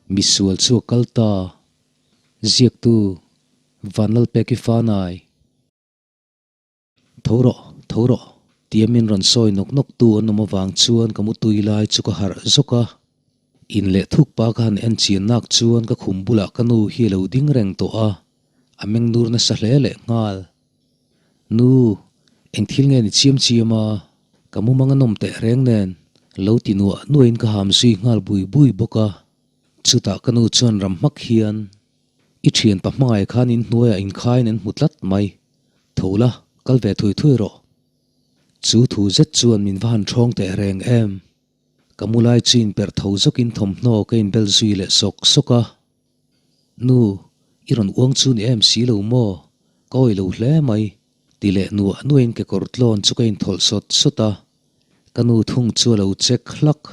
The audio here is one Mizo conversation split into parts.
Misual chu a kal ta. Ziaktu Vanlalpeki Fanai. Tho rawh, tho rawh, tia min rawn sawi nawk nawk tu an awm avang chuan ka mutui lai chu ka harh zawk a. In leh thuk pa ka han en chian nak chuan ka khum bulah ka nu hi a lo ding reng tawh a, a meng nur nasa hle leh nghal. Nu, eng thil nge ni chiam chiam a, ka mumang a nawm teh reng nen lo ti nuah nuahin ka ham zui nghal bui bui bawk a. Chutah ka nu chuan ram hmak hian, I thian pa hmangaih khan in hnuaiah inkhaiin an hmu tlat mai. Tho la, kal ve thui thui rawh. Chu thu zet chuan min va han thawng teh reng em. Ka mu lai chu inperh tho zawkin thawmhnaw ka inbel zui leh sawk sawk a. Nu, i rawn uang chu ni em si lo maw? Ka awih lo hle mai, ti leh nuah nuahin kekawr tlawn chu ka inthawlh sawt sawt a. Ka nu thung chu a lo check hlak.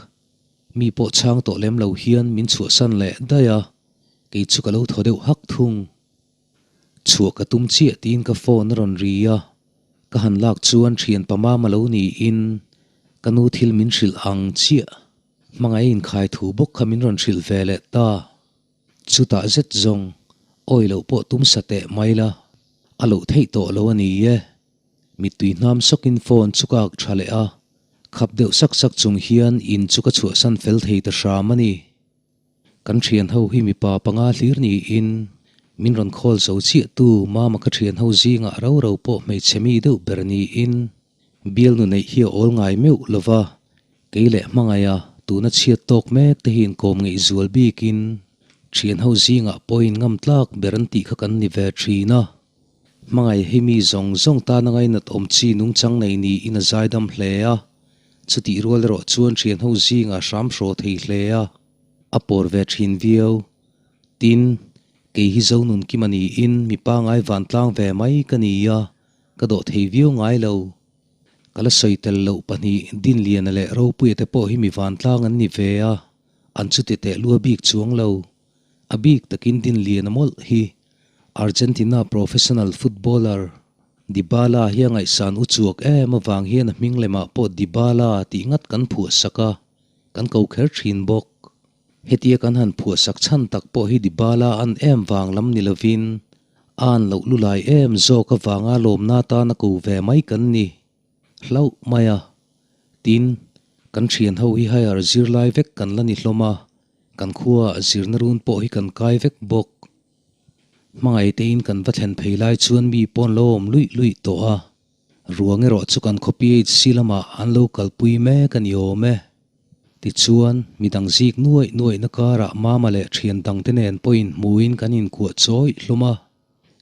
Mi pawh chhang tawh lem lo hian min chhuahsan leh daih a, kei chu ka lo thaw deuh hak thung. Chhuah ka tum chiah tiin ka phone a rawn ri a, ka han lak chuan thian pamam a lo niin ka nu thil min hrilh ang chiah. Hmangaih inkhai thu bawk kha min rawn hrilh ve leh ta. Chutah zet zawng, awi loh pawh tum sa teh mai la, a loh theih tawh lo a ni e. Mittui hnam sawkin phone chu ka ak tha leh a, khap deuh sak sak chung hian in chu ka chhuahsan fel thei ta hram a ni. Kan thian ho hi mipa panga hlir niin min rawn khawl zo chiah tu mama ka thian ho zingah ro ro pawh hmeichhe mi deuh ber niin bialnu neih hi a awl ngai meuh lova, kei leh hmangaiha tuna chhiat tawk mek te hi inkawm ngeih zual bikin thian ho zingah pawhin ngam tlak ber an tih kha kan ni ve thin a. Hmangaih hi mi zawng zawng tana ngainat awm chi nungchang nei niin a zaidam hle a, chutih rual erawh chuan thian ho zingah hram hraw thei hle a, a pawr ve thin viau. Tin, kei hi Zonun Kima niin mi pangai vantlang ve mai ka ni a, ka dawh thei viau ngai lo. Ka la sawi tel loh pahnih Dinliana leh Ropuia te pawh hi mi vantlang an ni ve a, an chuti teh lua bik chuang lo. A bik takin Dinliana mawlh hi Argentina professional footballer Dybala hi a ngaihsan u chuak em avang hian a hming lemah pawh Dybala tih ngat kan phuahsak a, kan ko kher thin bawk. Hetia kan han phuahsak chhan tak pawh hi Dybala an em vang lam ni lovin a an loh lulai em zawk avanga lawmna tana ko ve mai kan ni hlauh mai a. Tin, kan thian ho hi higher zirlai vek kan la ni hlawm a, kan khua zirna run pawh hi kan kai vek bawk. Hmangaih tein kan va thlen phei lai chuan mi pawn lo awm luih luih tawh a, ruang erawh chu kan khaw PHC lamah an lo kalpui mek a ni awm e. Tichuan, midang zik nuaih nuaihna karah mama leh thian dangte nen pawhin hmuin kan inkuah chawih hlawm a,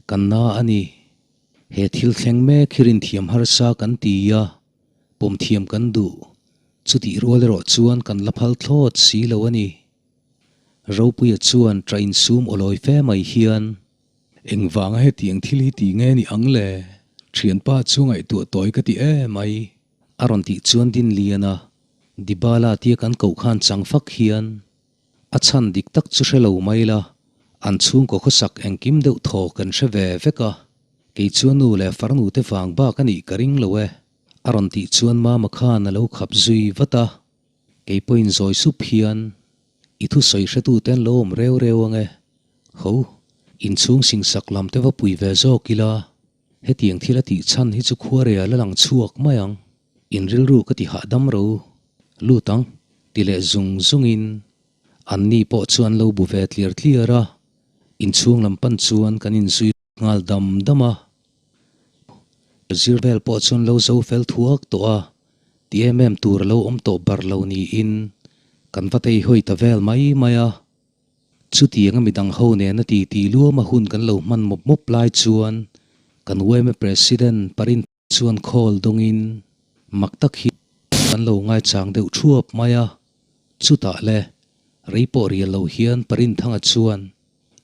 kan na a ni. He thil thleng mek hi rinthiam harsa kan ti a, pawm thiam kan duh. Chutih rual erawh chuan kan la phal thlawt si lo a ni. Ropuia chuan train sum awlawi fe mai hian. Engvanga hetiang thil hi ti nge ni ang le? Thianpa chu ngaihtuah tawi ka ti em mai. A rawn tih chuan Dinliana, Dybala tia kan koh khan chang fak hian a chhan dik tak chu hre lo mai la, an chhungkaw khawsak engkim deuh thaw kan hre ve vek a, kei chuan nu leh farnu te vang bak a nih ka ring lo e, a rawn tih chuan Mama khan a lo khap zui vat a. Kei pawhin zawi sup hian i thusawi hretute an lo awm reu reu ang e. Ho, inchhung singsak lam te va pui ve zawk ila, hetiang thil a tih chhan hi chu khuareia la lang chhuak mai ang. In rilru ka ti hahdam ro, lut ang, ti leh zung zungin anni pawh chu an lo bu ve tliar tliar a, inchhung lam pan chuan kan inzui nghal dam dam a. Zir vel pawh chuan lo zo fel thuak tawh a, ti em em tur a lo awm tawh bar lo niin kan va tei hawi ta vel mai mai a. Chutianga midang ho nena ti ti luam a hun kan lo hman mawp mawp lai chuan kan yma President Parin chuan call dawngin mak tak hi kan lo ngaichang deuh thuap mai a. Chutah le, rei pawh rial lo hian Parinthanga chuan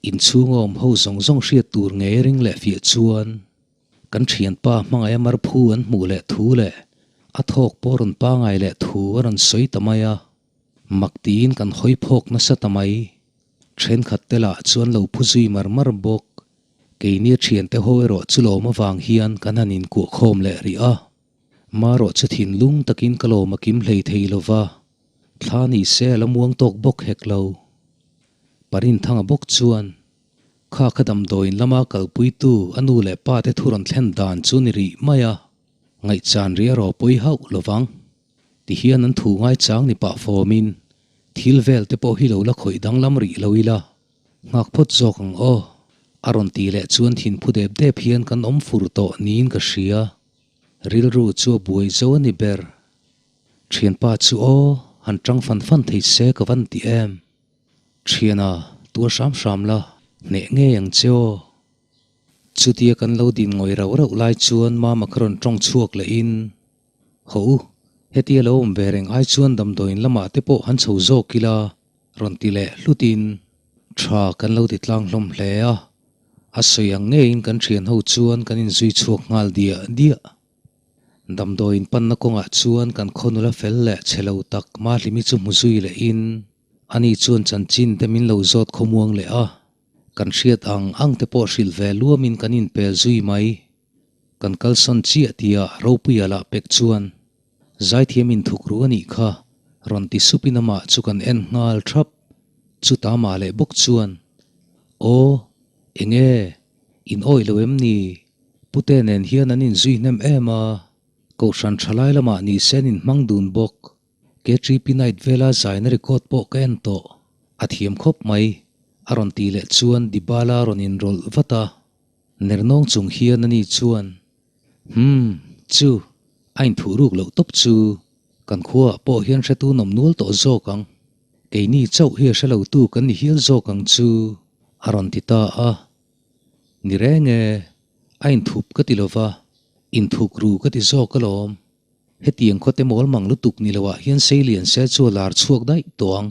Inchhung awm ho zawng zawng hriat tur ngei ring leh fiah chuan kan thianpa hmangaih a marphu an hmuh leh thu leh a thawk pawh rawn pangai leh thu a rawn sawi ta mai a, mak tiin kan hawi phawk nasa ta mai. Thenkhat te lah chuan lo phu zui mar mar bawk. Keini thiante ho erawh chu lawm avang hian kan han inkuah khawm leh rih a. Marawh chu thinlung takin ka lawm a kim hlei thei lova, thla ni se a la muang tawk bawk hek lo. Parinthanga bawk chuan kha kha damdawiin lama kalpuitu a nu leh pa te thu rawn thlen dan chu ni rih mai a, ngaihchan rih a rawpui hauh lovang. Tihian an thu ngaichang ni pah fawmin thil vel te pawh hi lo la khawih danglam rih lo ila. Nghak phawt zawk ang aw, a rawn tih leh chuan thinphu dep dep hian kan awm fur tawh niin ka hria. Rilru chu a buai zo a ni ber. Thianpa chu aw, han tang fan fan thei se ka van ti em. Thiana, tuar hram hram la, hneh ngei ang che aw. Chutia kan lo din ngawi rauh rauh lai chuan Mama kha rawn tawng chhuak lehin, Haw u, hetia lo awm ve reng ai chuan damdawiin lamah te pawh han chho zawk ila, rawn ti leh hlutin tha kan lo ti tlang hlawm hle a, a sawi ang ngeiin kan thian ho chuan kan inzui chhuak nghal diah diah. Damdawiin panna kawngah chuan kan khaw nula fel leh chhe lo tak Mahlimi chu hmu zui lehin ani chuan chanchin te min lo zawt khawmuang leh a, kan hriat ang ang te pawh hrilh ve luamin kan inpel zui mai. Kan kalsawn chiah tia Ropuia lah pek chuan Zaithiam inthuk ru a nih kha, rawn ti supin amah chu kan en nghal thap. Chuta mah leh bawk chuan, Aw, eng e, in awih lo em ni? Pute nen hian an inzui hnem em a, Kohhran thalai lamah ni se an inhmang dun bawk. KTP Night vela zaina record pawh ka en tawh, a thiam khawp mai, a rawn tih leh chuan Dybala rawn inrawlh vat a. Nernawng chung hian ani chuan, Umm, chu, a inthuh ruk loh tawp chu, kan khuaah pawh hian hretu nawm nual tawh zawk ang. Keini chauh hi a hre lotu kan ni hial zawk ang chu, a rawn ti ta a. Ni reng e, a inthup ka ti lova, inthuk ru ka ti zawk alawm. Hetiang khawte mawl mang lutuk ni loah hian Seilian se chu a lar chhuak daih tawh ang.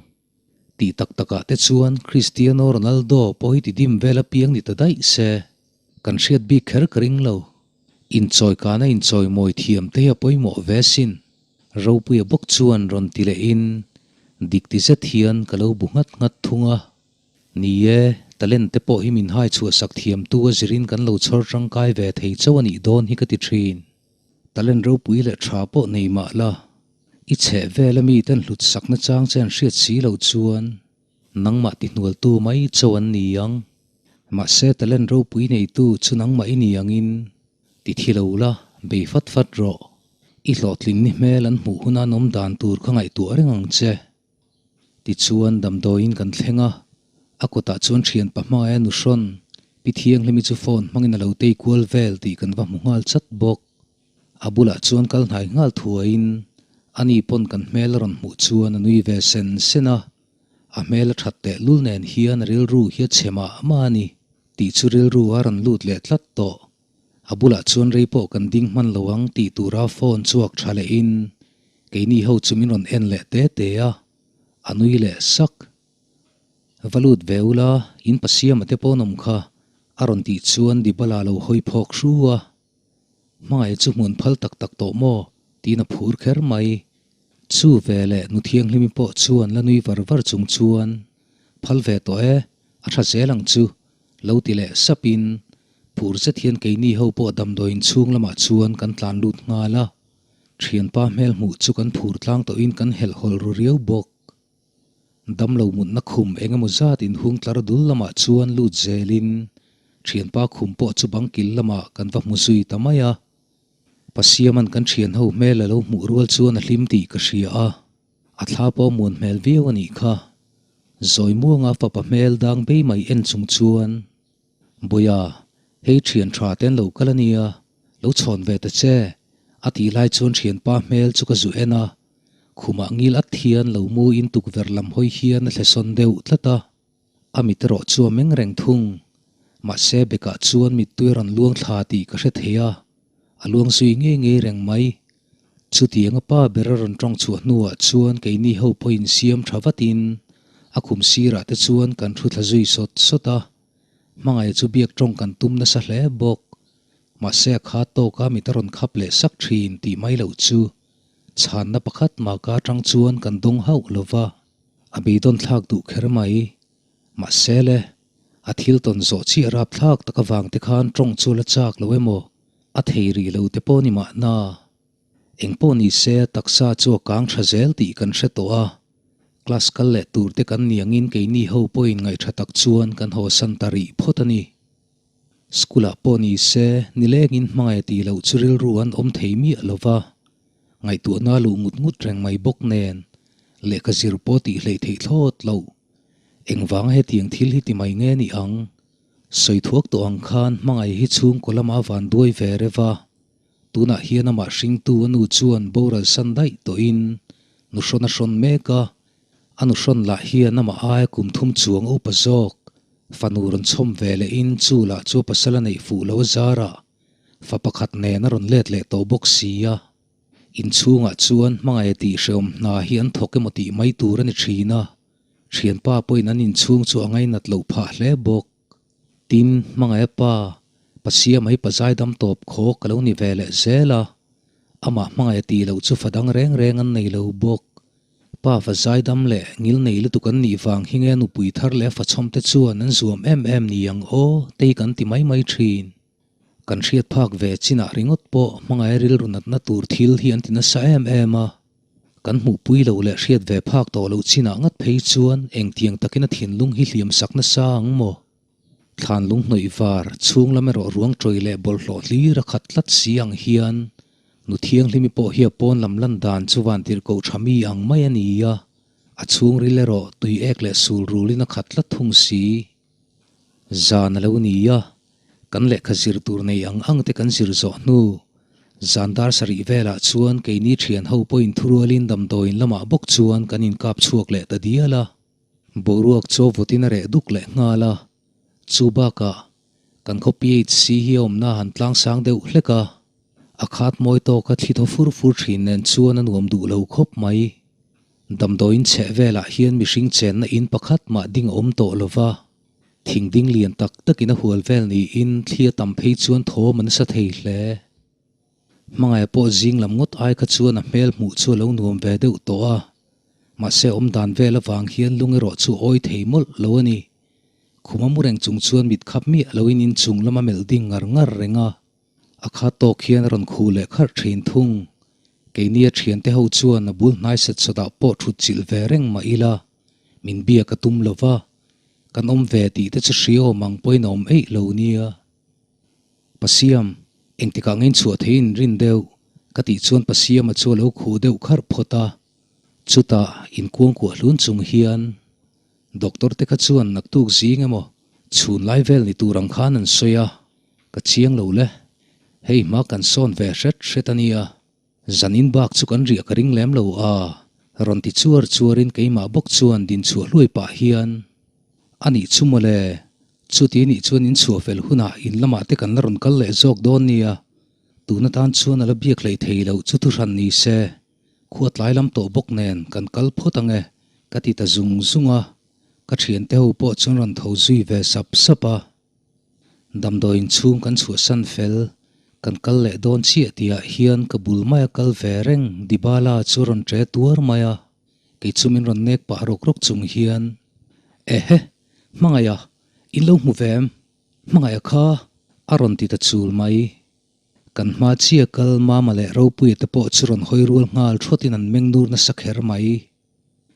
Tih tak takah te chuan Cristiano Ronaldo pawh hi ti dim vel apiang ni ta daih se, kan hriat bik kher ka ring lo. Inchawi kana inchawi mawi thiam te hi a pawimawh ve sin. Ropuia bawk chuan rawn ti lehin dik ti zet hian ka lo bu nghat nghat thung a. Ni e, talent te pawh hi min hai chhuahsak thiamtu a zirin kan lo chhawr tangkai ve thei chauh a nih dawn hi ka ti thin. Talent ropui leh tha pawh nei mah la, i chheh vel a miten hlut sakna chang che an hriat si loh chuan nangmah tihnualtu mai chauh an ni ang. Mahse talent ropui neitu chu nangmah i ni angin ti thi lo la, bei fat fat rawh. I hlawhtlin ni hmel an hmuh huna an awm dan tur kha ngaihtuah reng ang che. Tichuan damdawiin kan thleng a, a kutah chuan thian pa hmangaih a nuhrawn, Pi Thianghlimi chu phone hmangin a lo tei kual vel tih kan va hmu nghal chat bawk. A bulah chuan kal hnai nghal thuaiin ani pawn kan hmel a rawn hmuh chuan a nui ve sen sen a, a hmel a that tehlul nen hian a rilru hi a chhe mah mah a ni tih chu rilru a rawn lut leh tlat tawh. A bulah chuan rei pawh kan ding hman lo ang tih tura phone chhuak tha lehin keini ho chu min rawn en leh te te a, a nui leh sak. Va lut ve ula, in pasiama te pawh an awm kha, a rawn tih chuan Dybala lo hawi phawk hru a. Hmangaih chu hmun phal tak tak tawh maw? tiin a phur kher mai. Chu ve leh nu thianghlimi pawh chuan la nui var var chung chuan, Phal ve tawh e, a tha zel ang chu, lo ti leh sapin phur zet hian keini ho pawh damdawiin chhung lamah chuan kan tlan lut nghal a. Thianpa hmel hmuh chu kan phur tlang tawhin kan helh hawlh ru riau bawk. Damlo mutna khum eng emaw zat inhung tlar dul lamah chuan lut zelin thianpa khum pawh chu bang kil lamah kan va hmu zui ta mai a. Pasiaman kan thian ho hmel a lo hmuh rual chuan a hlim tih ka hria a, a thla pawh muan hmel viau a nih kha. Zawi muanga fapa hmel dang bei mai en chung chuan, Bawia, hei thian tha te an lo kal a nia, lo chhawn ve ta che, a tih lai chuan thianpa hmel chu ka zu en a, Khumah ngil at hian lo mu in tukverh lam hawi hian a thlesawn deuh tlat a, a mit erawh chu a meng reng thung. Mahse bekah chuan mittui a rawn luang thla tih ka hre thei a, a luang zui ngei ngei reng mai. Chutiang a pa ber a rawn tawng chhuah hnuah chuan keini ho pawh insiam tha vatin a khum sirah te chuan kan thu thla zui sawt sawt a, hmangaih chu biak tawng kan tum nasa hle bawk. Mahse a kha tawka mit a rawn khap leh sak thin tih mai loh chu. Chhanna pakhat mah ka atang chuan kan dawng hauh lo va, a beidawn thlak duh kher mai. Mahse le, a thil tawn zawh chiah rap thlak tak avang te khan tawng chu la chak lo emaw, a thei rih lo te pawh ni mahna. Engpawh ni se, taksa chu a kang tha zel tih kan hre tawh a. Class kal leh tur te kan ni angin keini ho pawhin ngaihṭha tak chuan kan haw san ta rih phawt a ni. School ah pawh ni se, nilengin hmangaih tih loh chu rilru an awm thei miah lo va, ngaihtuahna luh ngut ngut reng mai bawk nen, lehkha zir pawh tih hleih theih thlawt loh. Engvanga hetiang thil hi ti mai nge ni ang? Sawi thuak tawh ang khan hmangaih hi chhungkaw lama van duai ve rev a, tunah hian amah hringtu a nu chuan boral san daih tawhin nu hrawn a hrawn mek a, A nu hrawn lah hian amah aia kum thum chuang upa zawk fanu rawn chhawm ve lehin chu lah chu a pasal a neih fuh lo a zarah fa pakhat nen a rawn let leh tawh bawk si a. Inchhungah chuan hmangaih tih hreawm hna hi an thawk emaw tih mai tur a ni thin a, thianpa pawhin an inchhung chu a ngainat loh phah hle bawk. Tin, hmangaih a pa, Pasiama hi pa zaidam tawp khaw ka lo ni ve leh zel a, amah hmangaih tih loh chu fa dang reng reng an nei lo bawk. Pa fa zaidam leh ngil nei lutuk an nih vang hi nge nupui thar leh fa chhawm te chuan an zuam em em ni ang aw te hi kan ti mai mai thin. Kan hriat phak ve chinah ringawt pawh hmangaih rilru natna tur thil hi an ti nasa em em a. Kan hmuhpui loh leh hriat ve phak tawh loh chinah ngat phei chuan engtiang takin a thinlung hi hliam sak nasa ang maw? Thlan lung hnawih var chhung lam erawh ruang tawih leh bawlhhlawh hlir a khat tlat si ang hian nu thianghlimi pawh hi a pawn lam lan dan chu van tirhkoh tha mi ang mai a ni a, a chhungril erawh tui ek leh sul rulin a khat tlat thung si. Zan a lo ni a, kan lehkha zir tur nei ang ang te kan zir zawh hnu zan dar sarih velah chuan keini thian ho pawhin thurualin damdawiin lamah bawk chuan kan inkap chhuak leh ta dial a. Boruak chu vawtin a reh duk leh nghal a, chu bakah kan khaw PHC hi a awmna han tlang sang deuh hlek a, a khat mawi tawka thli thaw fur fur thin nen chuan a nuam duh lo khawp mai. Damdawiin chheh velah hian mihring chenna in pakhat mah ding a awm tawh lo va, thing ding lian tak takin a hual vel niin thli a tam phei chuan thawm a nasa thei hle. Hmangaih pawh zing lam ngawt ai kha chuan a hmel hmuh chu a lo nuam ve deuh tawh a, mahse awm dan vel avang hian lung erawh chu awi thei mawlh lo a ni. Khum a mu reng chung chuan mit khap miah loin inchung lama melh ding ngar ngar reng a, a kha tawk hian a rawn khuh leh kharh thin thung. Keini a thiante ho chuan a bul hnai sat sawtah pawh thut chilh ve reng mah ila, min biak a tum lo va, kan awm ve tih te chu hriawm ang pawhin a awm eih lo nia. Pasiam, engtikah nge inchhuah thei in rin deuh? Ka tih chuan Pasiama chu a lo khuh deuh kharh phawt a. Chutah inkuangkuah hlun chung hian Doctor te kha chuan naktuk zing emaw chhun lai vel ni tur ang khan an sawi a, ka chiang lo le. Hei hma kan sawn ve hret hret a nia. Zanin bak chu kan riah ka ring lem lo a, rawn ti chuar chuarin keimah bawk chuan din chhuah hluai pah hian, A nih chu mawle, chuti nih chuan in chhuah fel hunah in lamah te kan la rawn kal leh zawk dawn nia, tun atan chuan a la biak hlei thei loh chu thuhran ni se, khua tlai lam tawh bawk nen kan kal phawt ang e, ka ti ta zung zung a, ka thiante ho pawh chuan rawn tho zui ve sap sap a. Damdawiin chhung kan chhuahsan fel, kan kal leh dawn chiah tihah hian ka bul maia kal ve reng Dybala chu a rawn ṭe tuar mai a, kei chu min rawn nek pah rawk rawk chung hian, Ehe, hmangaih a, in lo hmu ve em? Hmangaih a kha a rawn ti ta chul mai. Kan hma chiah kal Mama leh Ropuia te pawh chu rawn hawi rual nghal thawtin an meng nur nasa kher mai.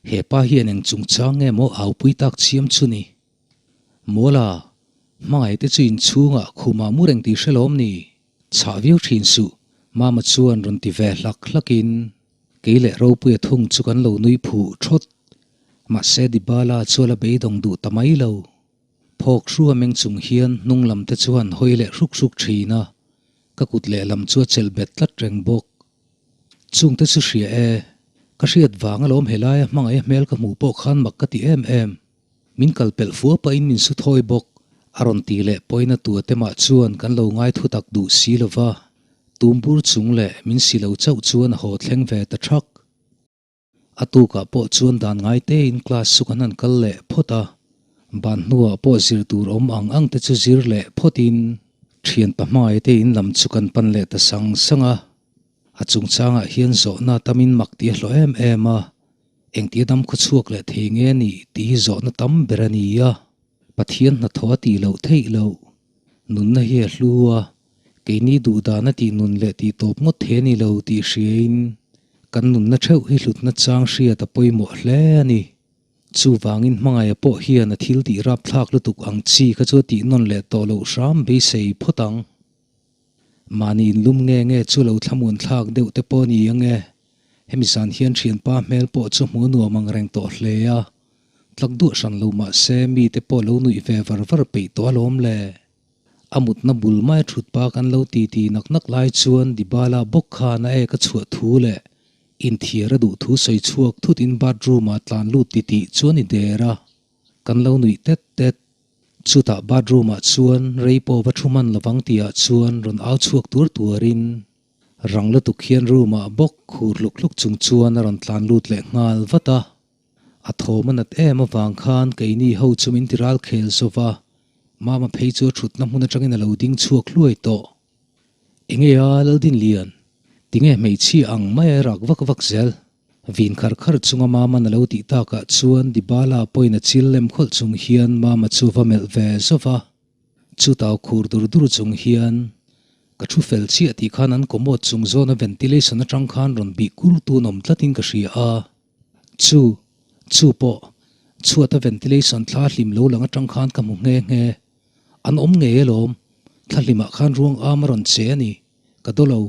He pa hian eng chungchang nge maw aupui tak chiam chu ni? Mawla, hmangaih te chu inchhungah khumah mu reng tih hre lawm ni? Chhah viau thin suh, Mama chuan rawn ti ve hlak hlakin kei leh Ropuia thung chu kan lo nui phuh thawt. Mahse Dybala chu a la beidawng duh ta mai lo. Phawk hrua meng chung hian hnung lam te chuan hawi leh hruk hruk thin a, ka kut lehlam chu a chelh bet tlat reng bawk. Chungte chu hria e, ka hriat vang alawm helaia hmangaih a hmel ka hmuh pawh khan mak ka ti em em. Min kal pelh fua pahin min su thawi bawk. A rawn ti leh pawina tua te mah chuan kan lo ngai thu tak duh si lo va, tum bur chung leh min si lo chauh chuan a haw thleng ve ta thak. A tukah pawh chuan dan ngai tein class chu kan han kal leh phawt a, ban hnuah pawh zir tur awm ang ang te chu zir leh phawtin thian pahmai te in lam chu kan pan leh ta sang sang a. A chungchangah hian zawhna tamin mak tih a hlawh em em a, Engtia dam khaw chhuak leh thei nge nih tih hi zawhna tam ber a ni a, Pathian hnathawh a tih loh theih loh. Nunna hi a hlu a, keini duhdana tih nun leh tih tawp ngawt thei a ni lo tih hriain kan nunna theuh hi hlutna chang hriat a pawimawh hle a ni. Chuvangin hmangaia pawh hian a thil tih rapthlak lutuk ang chi kha chu a tih nawn leh tawh loh hram beisei phawt ang. Mahni inlum nge nge chu lo thlamuan thlak deuh te pawh a ni ang e. Hemi zan hian thianpa hmel pawh chu hmu nuam ang reng tawh hle a. Tlak duah hran lo mah se mite pawh lo nuih ve var var peih tawh alawm le. A mutna bul mai a thut pa kan lo ti ti nak nak lai chuan Dybala bawk khan a ek a chhuah thu leh inthiar a duh thu sawi chhuak thut in bathroom ah tlan lut ti tih chuan i der a, kan lo nuih tet tet. Chutah bathroom ah chuan rei pawh va thu hman lovang tih ah chuan rawn au chhuak tuar tuar in rang lutuk hian room ah bawk khur hluk hluk chung chuan a rawn tlan lut leh nghal vat a. A thawm a nat em avang khan keini ho chu min ti ral khel zova, Mama phei chu a thutna hmun atangin a lo ding chhuak hluai tawh. Enge a Laldinlian? Tinge hmeichhia ang mai a rak vak vak zel? Vin khar khar chunga Mama'n a lo tih takah chuan Dybala pawhin a chil lem khawlh chung hian Mama chu va melh ve zova. Chutah khur dur dur chung hian ka thu fel chiah tih khan an commode chung zawna ventilation atang khan rawn bih kur tun awm tlatin ka hria a. Chu, chu pawh, chhuata ventilation thla hlim lo lang atang khan ka hmu nghe nghe. An awm ngei alawm, thla hlimah khan ruang am a rawn che a ni, ka daw lo.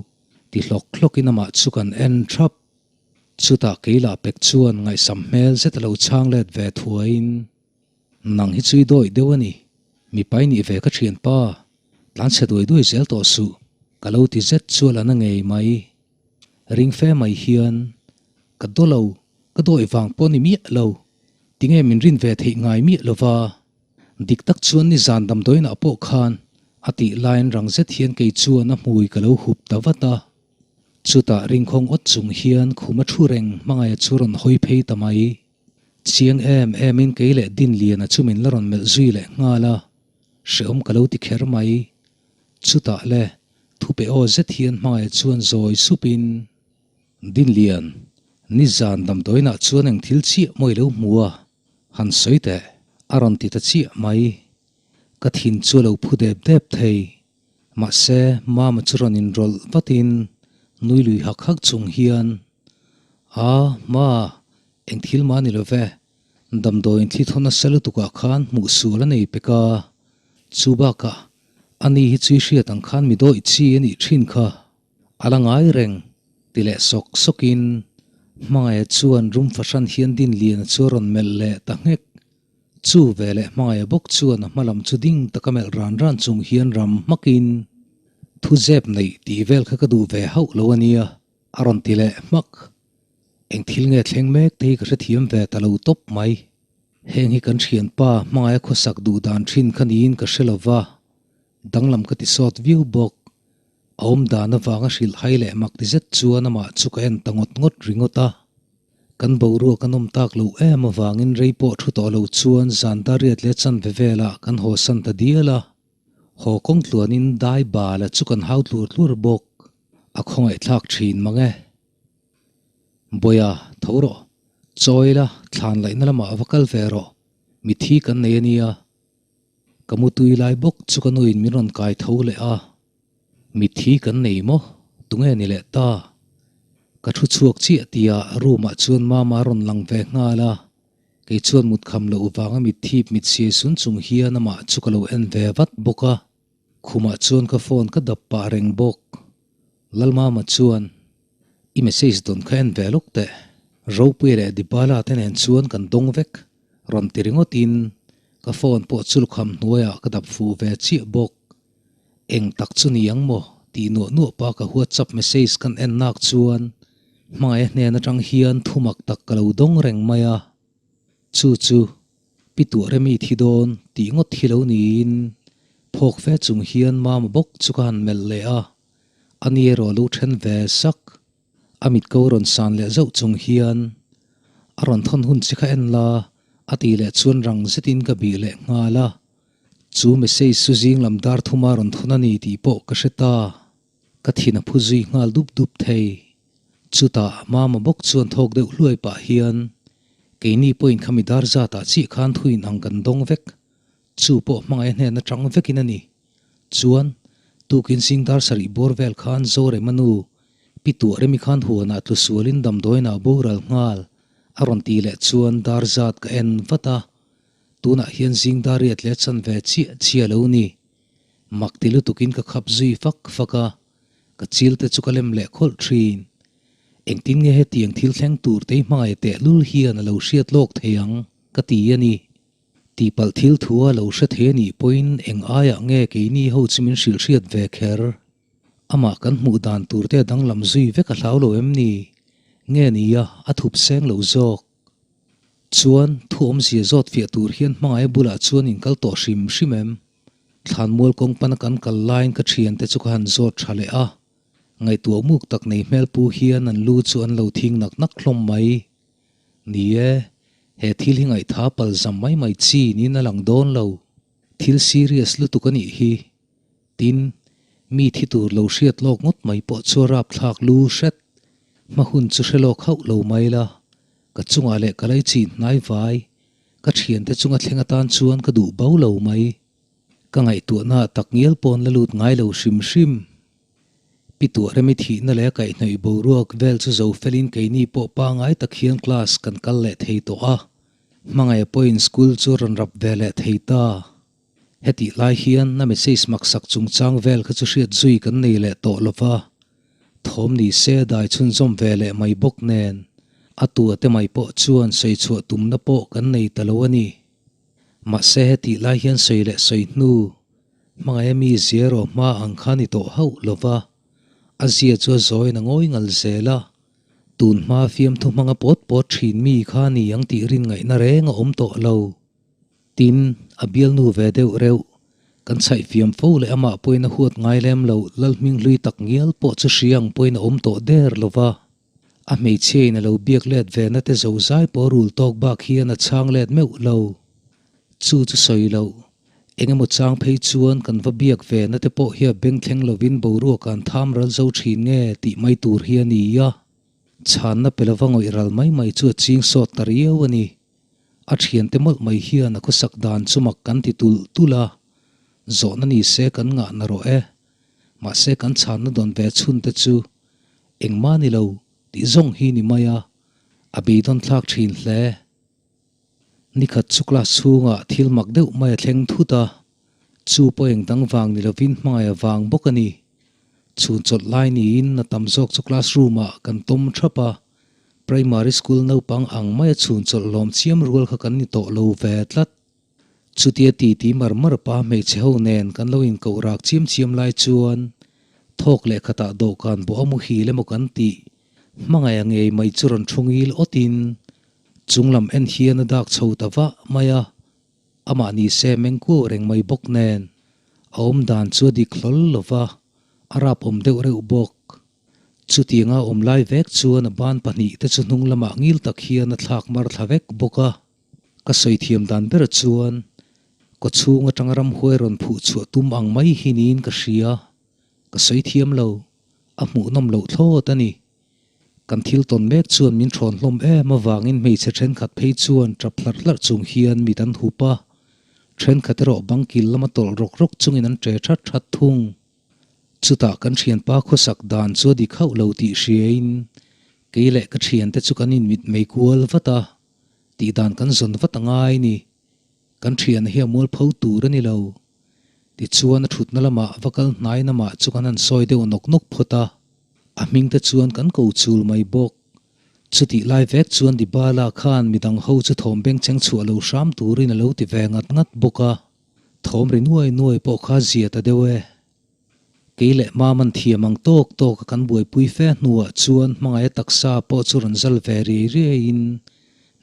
Ti hlawk hlawkin amah chu kan en thap. Chutah kei lah pek chuan ngaihsam hmel zet a lo chhang let ve thuaiin, Nang hi chu i dawih deuh a ni, mipai nih ve ka thianpa, tlanchhe duai duai zel tawh suh, ka lo ti zet chu a la na ngei mai. Ring fe mai hian, Ka daw lo, ka dawih vang pawh ni miah lo, tinge min rin ve theih ngai miah lo va? Dik tak chuan nizan damdawiinah pawh khan a tih laiin rang zet hian kei chuan a hmui ka lo hup ta vat a. Chutah ringkhawng awt chung hian khum a thu reng hmangaih chu rawn hawi phei ta mai. Chiang em emin kei leh Dinliana chu min la rawn melh zui leh nghal a, hrehawm ka lo ti kher mai. Chutah le, thupe aw zet hian hmangaih chuan zawi supin, Dinlian, nizan damdawiinah chuan eng thil chiah maw i lo hmu a? Han sawi teh, a rawn ti ta chiah mai. Ka thin chu a lo phu dep dep thei. Mahse, Mama chu rawn inrawlh vatin nui lui hak hak chung hian, A, Ma, eng thil mah ni lo ve. Damdawiin thli thaw nasa lutukah khan hmuh sual a nei pek a. Chu bakah, ani hi chu i hriat ang khan mi dawih chi a nih thin kha. A la ngai reng, ti leh sawk sawkin Hmangaia chuan rum fahran hian Dinliana chu a rawn melh leh ta nghek. Chu veleh Hmangaia bawk chuan a hma lam chu ding taka melh ran ran chung hian ram hmakin, Thu zep neih tih vel kha ka duh ve hauh lo a nia, a rawn ti leh hmak. Eng thil nge thleng mek te hi ka hrethiam ve ta lo tawp mai. Heng hi kan thianpa Hmangaia khawsak duh dan thin kha niin ka hre lo va, danglam ka ti sawt viau bawk. A awm dan avanga hrilh hai leh mak ti zet chuan amah chu ka en ta ngawt ngawt ringawt a. Kan boruak a nawm tak loh em avangin rei pawh thu tawh lo chuan zan dariat leh chanve velah kan haw san ta dial a. Haw kawng tluanin dai bala chu kan hau tlur tlur bawk. A khawngaihthlak thin mang e. Bawia, tho rawh. Chawi la, thlan laihna lamah va kal ve rawh. Mithi kan nei a nia. Ka mutui lai bawk chu ka nuin min rawn kai tho leh a, Mitthi kan nei maw? Tunge ni leh ta? Ka thu chhuak chiah tia room ah chuan Mama a rawn lang ve nghal a, kei chuan mut kham loh vanga mitthip mit siai sun chung hian amah chu ka lo en ve vat bawk a, khumah chuan ka phone ka dap pah reng bawk. Lalmama chuan, I message dawn kha en ve lawk teh. Ropuia leh Dybala te nen chuan kan dawng vek, rawn ti ringawtin ka phone pawh chu lukham hnuaiah ka dap fuh ve chiah bawk. Eng tak chu ni ang maw? tih nuah nuah pa ka WhatsApp message kan en nak chuan hmangaih hnen atang hian thumak tak ka lo dawng reng mai a. Chu chu Pi Tuahremi thi dawn tih ngawt hi lo niin phawk fe chung hian Mama bawk chu ka han melh leh a. A ni erawh lo then ve sak. A mit ko rawn san leh zauh chung hian a rawn thawn hun che kha en la a tih leh chuan rang zetin ka bih leh nghal a. Chu message chu zing lam dar thuma rawn thawn a ni tih pawh ka hre ta. Ka thin a phu zui nghal dup dup thei. Chutah Mama bawk chuan thawk deuh hluai pah hian keini pawhin khami dar zatah chiah khan thuin ang kan dawng vek. Chu pawh hmangaih hnen atang vekin a ni. Chuan, tukin zing dar sarih bawr vel khan Zorema nu, Pi Tuahremi khan huanah tlu sualin damdawiinah boral nghal. A rawn tih leh chuan dar zat ka en vat a, tunah hian zing dar riat leh chanve chiah chiah lo ni. Mak ti lutukin ka khap zui fak fak a, ka chil te chu ka lem leh khawlh thin. Engtin nge hetiang thil thleng tur te hi hmangaih tehlul hian a lo hriat lawk thei ang ka ti a ni. Tihpalh thil thu a lo hre thei a nih pawhin eng aiah nge keini ho chu min hrilh hriat ve kher? Amah kan hmuh dan tur te a danglam zui vek a hlau lo em ni? Nge nia a thup seng lo zawk? Chuan thu awmzia zawt fiah tur hian hmangaia bulah chuan in kal tawh hrim hrim em? Thlanmual kawng pana kan kal laiin ka thiante chu ka han zawt tha leh a, ngaihtuah muk tak nei hmel pu hian an lu chu an lo thing nak nak hlawm mai. Ni e, he thil hi ngaihtha pal zam mai mai chi niin a lang dawn lo. Thil serious lutuk a nih hi. Tin, mi thi tur lo hriat lawk ngawt mai pawh chu a rapthlak lu hret. Hma hun chu hre lawk hauh lo mai la, ka chungah leh ka laichin hnai vai, ka thiante chunga thleng atan chuan ka duh bo lo mai. Ka ngaihtuahna ah tak ngial pawn la lut ngai lo hrim hrim. Pi Tuahremi thihna leh a kaihhnawih boruak vel chu zo felin keini pawh pangai tak hian class kan kal leh thei tawh a. Hmangaih pawhin school chu rawn rap ve leh thei ta. Hetih lai hian a message maksak chungchang vel kha chu hriat zui kan nei leh tawh lo va, thawm ni se dai chhunzawm ve leh mai bawk nen a tua te mai pawh chuan sawi chhuah tumna pawh kan nei ta lo a ni. Mahse hetih lai hian sawi leh sawi hnu hmangaih mi zero hma ang kha ni tawh hauh lo va, a zia chu a zawiin a ngawi ngal zel a, tun hma fiamthu hmanga pawt pawt thin mi kha ni ang tih rin ngaihna reng a awm tawh lo. Tin, a bialnu ve deuh reuh. Kan chhaih fiam fo leh amah pawhin a huat ngai lem lo, Lalhming hlui tak ngial pawh chu hria ang pawhin a awm tawh der lo va. A hmeichhiain a lo biak let ve na te zo zai pawh rul tawk bak hian a chhang let meuh lo. Chu chu sawi loh. Eng emaw chang phei chuan kan va biak ve na te pawh hi a beng thleng lovin boruak an tham ral zo thin nge tih mai tur hi a ni a. Chhanna pe lova ngawih ral mai mai chu a ching sawt ta riau a ni. A thiante mawlh mai hian a khawsak dan chu mak kan ti tulh tulh a, zawhna ni se kan ngah na rawh e. Mahse kan chhanna dawn ve chhun te chu engmah ni lo tih zawng hi ni mai a, a beidawn thlak thin hle. Nikhat chu class chhungah thil mak deuh mai a thleng thut a, chu pawh eng dang vang ni lovin hmangaih vang bawk a ni. Chhun chawlh lai niin a tam zawk chu classroom ah kan tawm thap a, Primary school naupang ang maia chhun chawlh lawm chiam rual kha kan ni tawh lo ve tlat. Chutia titi mar mar pa hmeichhe ho nen kan lo inkoh rak chiam chiam lai chuan thawk leh khatah dawhkan bawh a muhil emaw kan tih hmangaih a ngei mai chu rawn thu ngil awtin chunglam en hian a dak chho ta vah mai a, amah ni se meng kuau reng mai bawk nen a awmdan chu a dik hlawl lo va, a rap awm deuh reuh bawk. Chutianga awm lai vek chuan a ban pahnihte chu hnung lamah ngil tak hian a thlak mar thla vek bawk a. Ka sawi thiam dan ber chuan kawchhung atanga ramhuai rawn phuh chhuah tum ang mai hi niin ka hria. Ka sawi thiam lo, a hmuhnawm loh thlawt a ni. Kan thil tawn mek chuan min thawn hlawm em avangin hmeichhe thenkhat phei chuan tap hlarh hlarh chung hian mit an hup a, thenkhat erawh bangkil lama tawlh rawk rawk chungin an ṭe that that thung. Chutah kan thianpa khawsak dan chu a dik hauh lo tih hriain kei leh ka thiante chu kan inmit mei kual vat a, tih dan kan zawn vat a ngai ni. Kan thiana hi a mualpho tur a ni lo. Tichuan a thutna lamah va kal hnai namah chu kan han sawi deuh nawk nawk phawt a, a hming te chuan kan ko chul mai bawk. Chutih lai vek chuan Dybala khan midang ho chu thawm bengchheng chhuah lo hram turin a lo ti ve ngat ngat bawk a. Thawm ri nuai nuai pawh kha zia ta deuh e. Kei leh Maman thiam ang tawk tawk a kan buaipui fe hnuah chuan hmangaih a taksa pawh chu rawn zal ve riai riaiin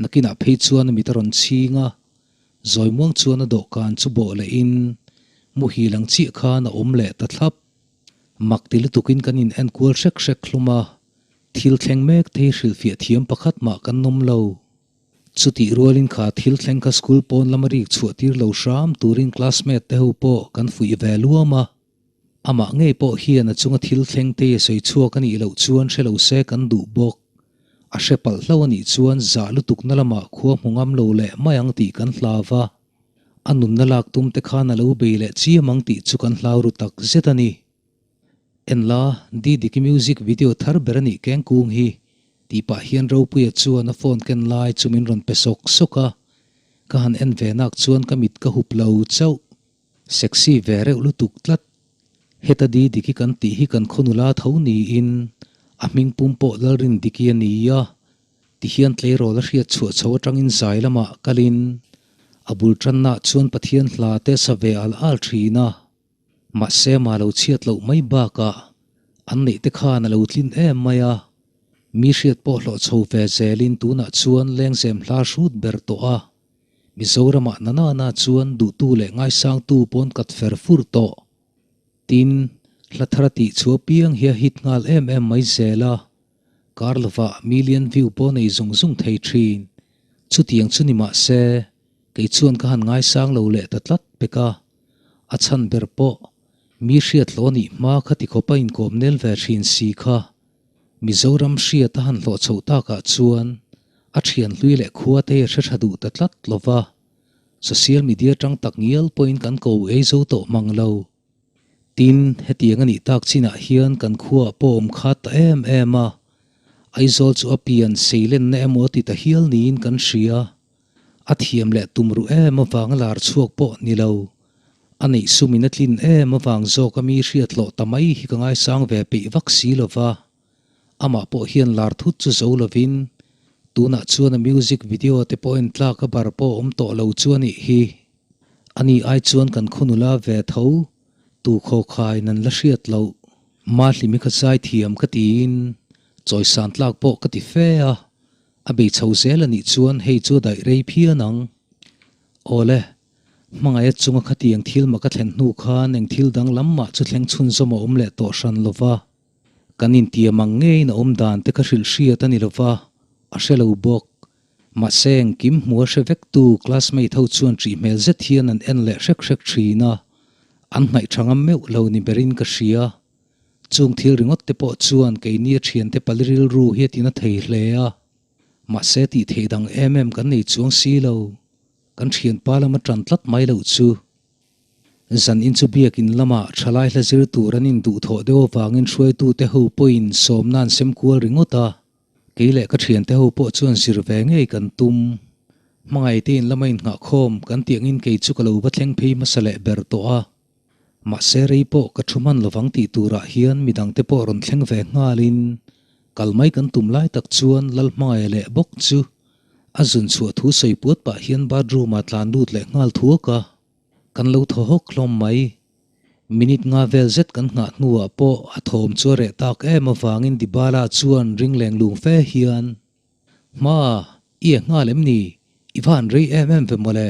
nakinah phei chuan a mit a rawn chhing a, zawimuang chuan a dawhkan chu bawh lehin muhil ang chiah khan a awm leh ta thlap. Mak ti lutukin kan in enkual hrek hrek hlum a, thil thleng mek te hi hrilhfiah thiam pakhat mah kan awm lo. Chutih rualin kha thil thleng kha school pawn lama rik chhuah tir lo hram turin classmate te ho pawh kan fuih ve luam a. Amah ngei pawh hian a chunga thil thleng te sawi chhuak a nih loh chuan hre lo se kan duh bawk. A hre palh hlo a nih chuan zah lutukna lamah khua hmu ngam lo leh mai ang tih kan hlau va. A nunna lak tum te khan a lo bei leh chiam ang tih chu kan hlau ru tak zet a ni. Enla, Didiki music video thar ber a nih keng kung hi. Tih pah hian Ropuia chuan a phone ken lai chu min rawn pe sawk sawk a, ka han en ve nak chuan ka mit ka hup lo chauh. Sexy ve reuh lutuk tlat. Heta di diki kan tih hi kan khaw nula tho niin a hming pum pawh Lalrin Diki a ni a, tihian tleirawl a hriat chhuah chho atangin zai lamah kalin a bul tannaah chuan Pathian hla te sa ve al al thin a. Mahse mah lo chhiat loh mai bakah an neih te khan a lo tlin em mai a, mi hriat pawh hlawh chho ve zelin tunah chuan lengzem hla hrut ber tawh a, Mizoramah nanana chuan duhtu leh ngaisangtu pawn kat fer fur tawh. Tin, hla thar a tih chu apiang hi a hit nghal em em mai zel a, kar lovah million view pawh nei zung zung thei thin. Chutiang chu ni mahse, kei chuan ka han ngaisang lo leh ta tlat pek a. A chhan ber pawh, mi hriat hlawh nih hma kha ti khawp a inkawm nel ve thin si kha. Mizoram hriat a han hlawh chhoh takah chuan a thian hlui leh khua te hi a hre tha duh ta tlat lo va, social media tang tak ngial pawhin kan ko ei zo tawh mang lo. Tin, hetiang a nih tak chinah hian kan khuaah pawh awm khat ta em em a, Aizawl chu a pian seilenna emaw ti ta hial niin kan hria. A thiam leh tum ruh em avanga lar chhuak pawh ni lo. A neih sumin a tlin em avang zawk a mi hriat hlawh ta mai hi ka ngaisang ve peih vak si lo va. Amah pawh hian lar thut chu zo lovin tunah chuan a music video te pawh en tlak a bar pawh awm tawh lo chu a nih hi. Ani ai chuan kan khunula ve tho tu khawkhai nan la hriat loh. Mahlimi kha zaithiam ka tiin chawisan tlak pawh ka ti fe a. A bei chho zel a nih chuan hei chu a daih rei phian ang. Awle, hmangaih a chunga khatiang thil mah ka thlen hnu khan eng thil dang lam mah chu thleng chhunzawm a awm leh tawh hran lo va. Kan intiam ang ngeiin a awm dan te ka hrilh hriat a ni lo va, a hre lo bawk. Mahse engkim hmu a hre vek tu classmate ho chuan ṭih hmel zet hian an en leh hrek hrek ṭhin a, an hnaih ṭha ngam meuh lo ni berin ka hria. Chung thil ringawt te pawh chuan keini a thiante pali rilru hi a tina thei hle a, mahse tih theih dang em em kan nei chuang si lo, kan thianpa lama tan tlat mai loh chu. Zan in chu biakin lamah thalai hla zir tur an induhthawh deuh avangin hruaitute ho pawhin sawmna an sem kual ringawt a, kei leh ka thiante ho pawh chuan zir ve ngei kan tum. Hmangaihte in lama innghahkhawm kan tih angin kei chu ka lo va thleng phei hmasa leh ber tawh a. Mahse rei pawh ka thu hman lovang tih turah hian midangte pawh rawn thleng ve nghalin kal mai kan tum lai tak chuan Lalhmangaia leh bawk chu a zun chhuah thu sawi puat pah hian bathroom ah tlan lut leh nghal thuak a, kan lo thaw hawk hlawm mai. Minute nga vel zet kan nghah hnuah pawh a thawm chu a reh tak em avangin Dibala chuan ring leng lung fe hian Hma, i e nghal em ni? I va han rei em em ve mawle?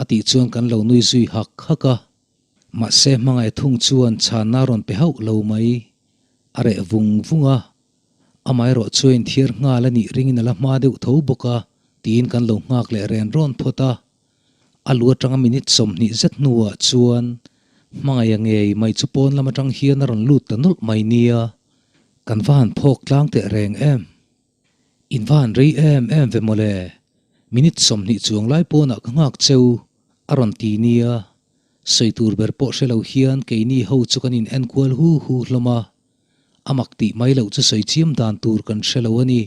a tih chuan kan lo nui zui hak hak a. Mahse hmangaih thung chuan chhanna rawn pe hauh lo mai. A reh vung vung a. Amaherawh chu a inthiar nghal a nih ringin a la hma deuh tho bawk a, tiin kan lo nghak leh ren rawn phawt a. A lu atanga minute 20 zet hnuah chuan hmangaih a ngei mai chu pawn lam atang hian a rawn lut ta nawlh mai nia. Kan va han phawk tlang teh reng em. In va han rei em em ve mawle, minute 20 chuang lai pawnah ka nghak cheu a rawn ti nia. Sawi tur ber pawh hre lo hian keini ho chu kan in enkual hu hu hlawm a, a mak tih mai loh chu sawi chiam dan tur kan hre lo a ni.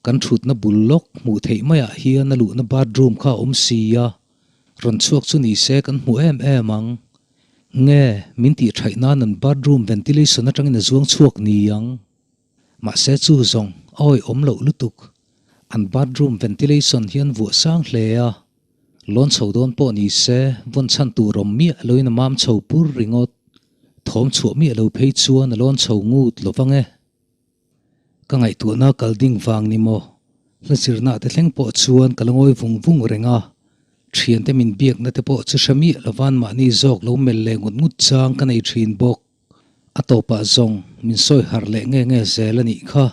Kan thutna bul lawk hmuh theih maiah hian a luhna bathroom kha a awm si a, rawn chhuak chu ni se kan hmu em em ang. Nge, min tih thaih nan an bathroom ventilation atangin a zuang chhuak ni ang. Mahse chu zawng a awihawm loh lutuk. An bathroom ventilation hian vuah sang hle a, lawn chho dawn pawh ni se vawn chhan tur awm miah loin a mam chho pur ringawt. Thawm chhuah miah lo phei chuan a lawn chho ngut lo vang e. Ka ngaihtuahna kal ding vang ni maw? Hla zirna te thleng pawh chuan ka la ngawi vung vung reng a. Thiante min biakna te pawh chu hre miah lovan mahni zawk lo melh leh ngut ngut chang ka nei thin bawk. A tawpah zawng min sawi harh leh nge nge zel a nih kha.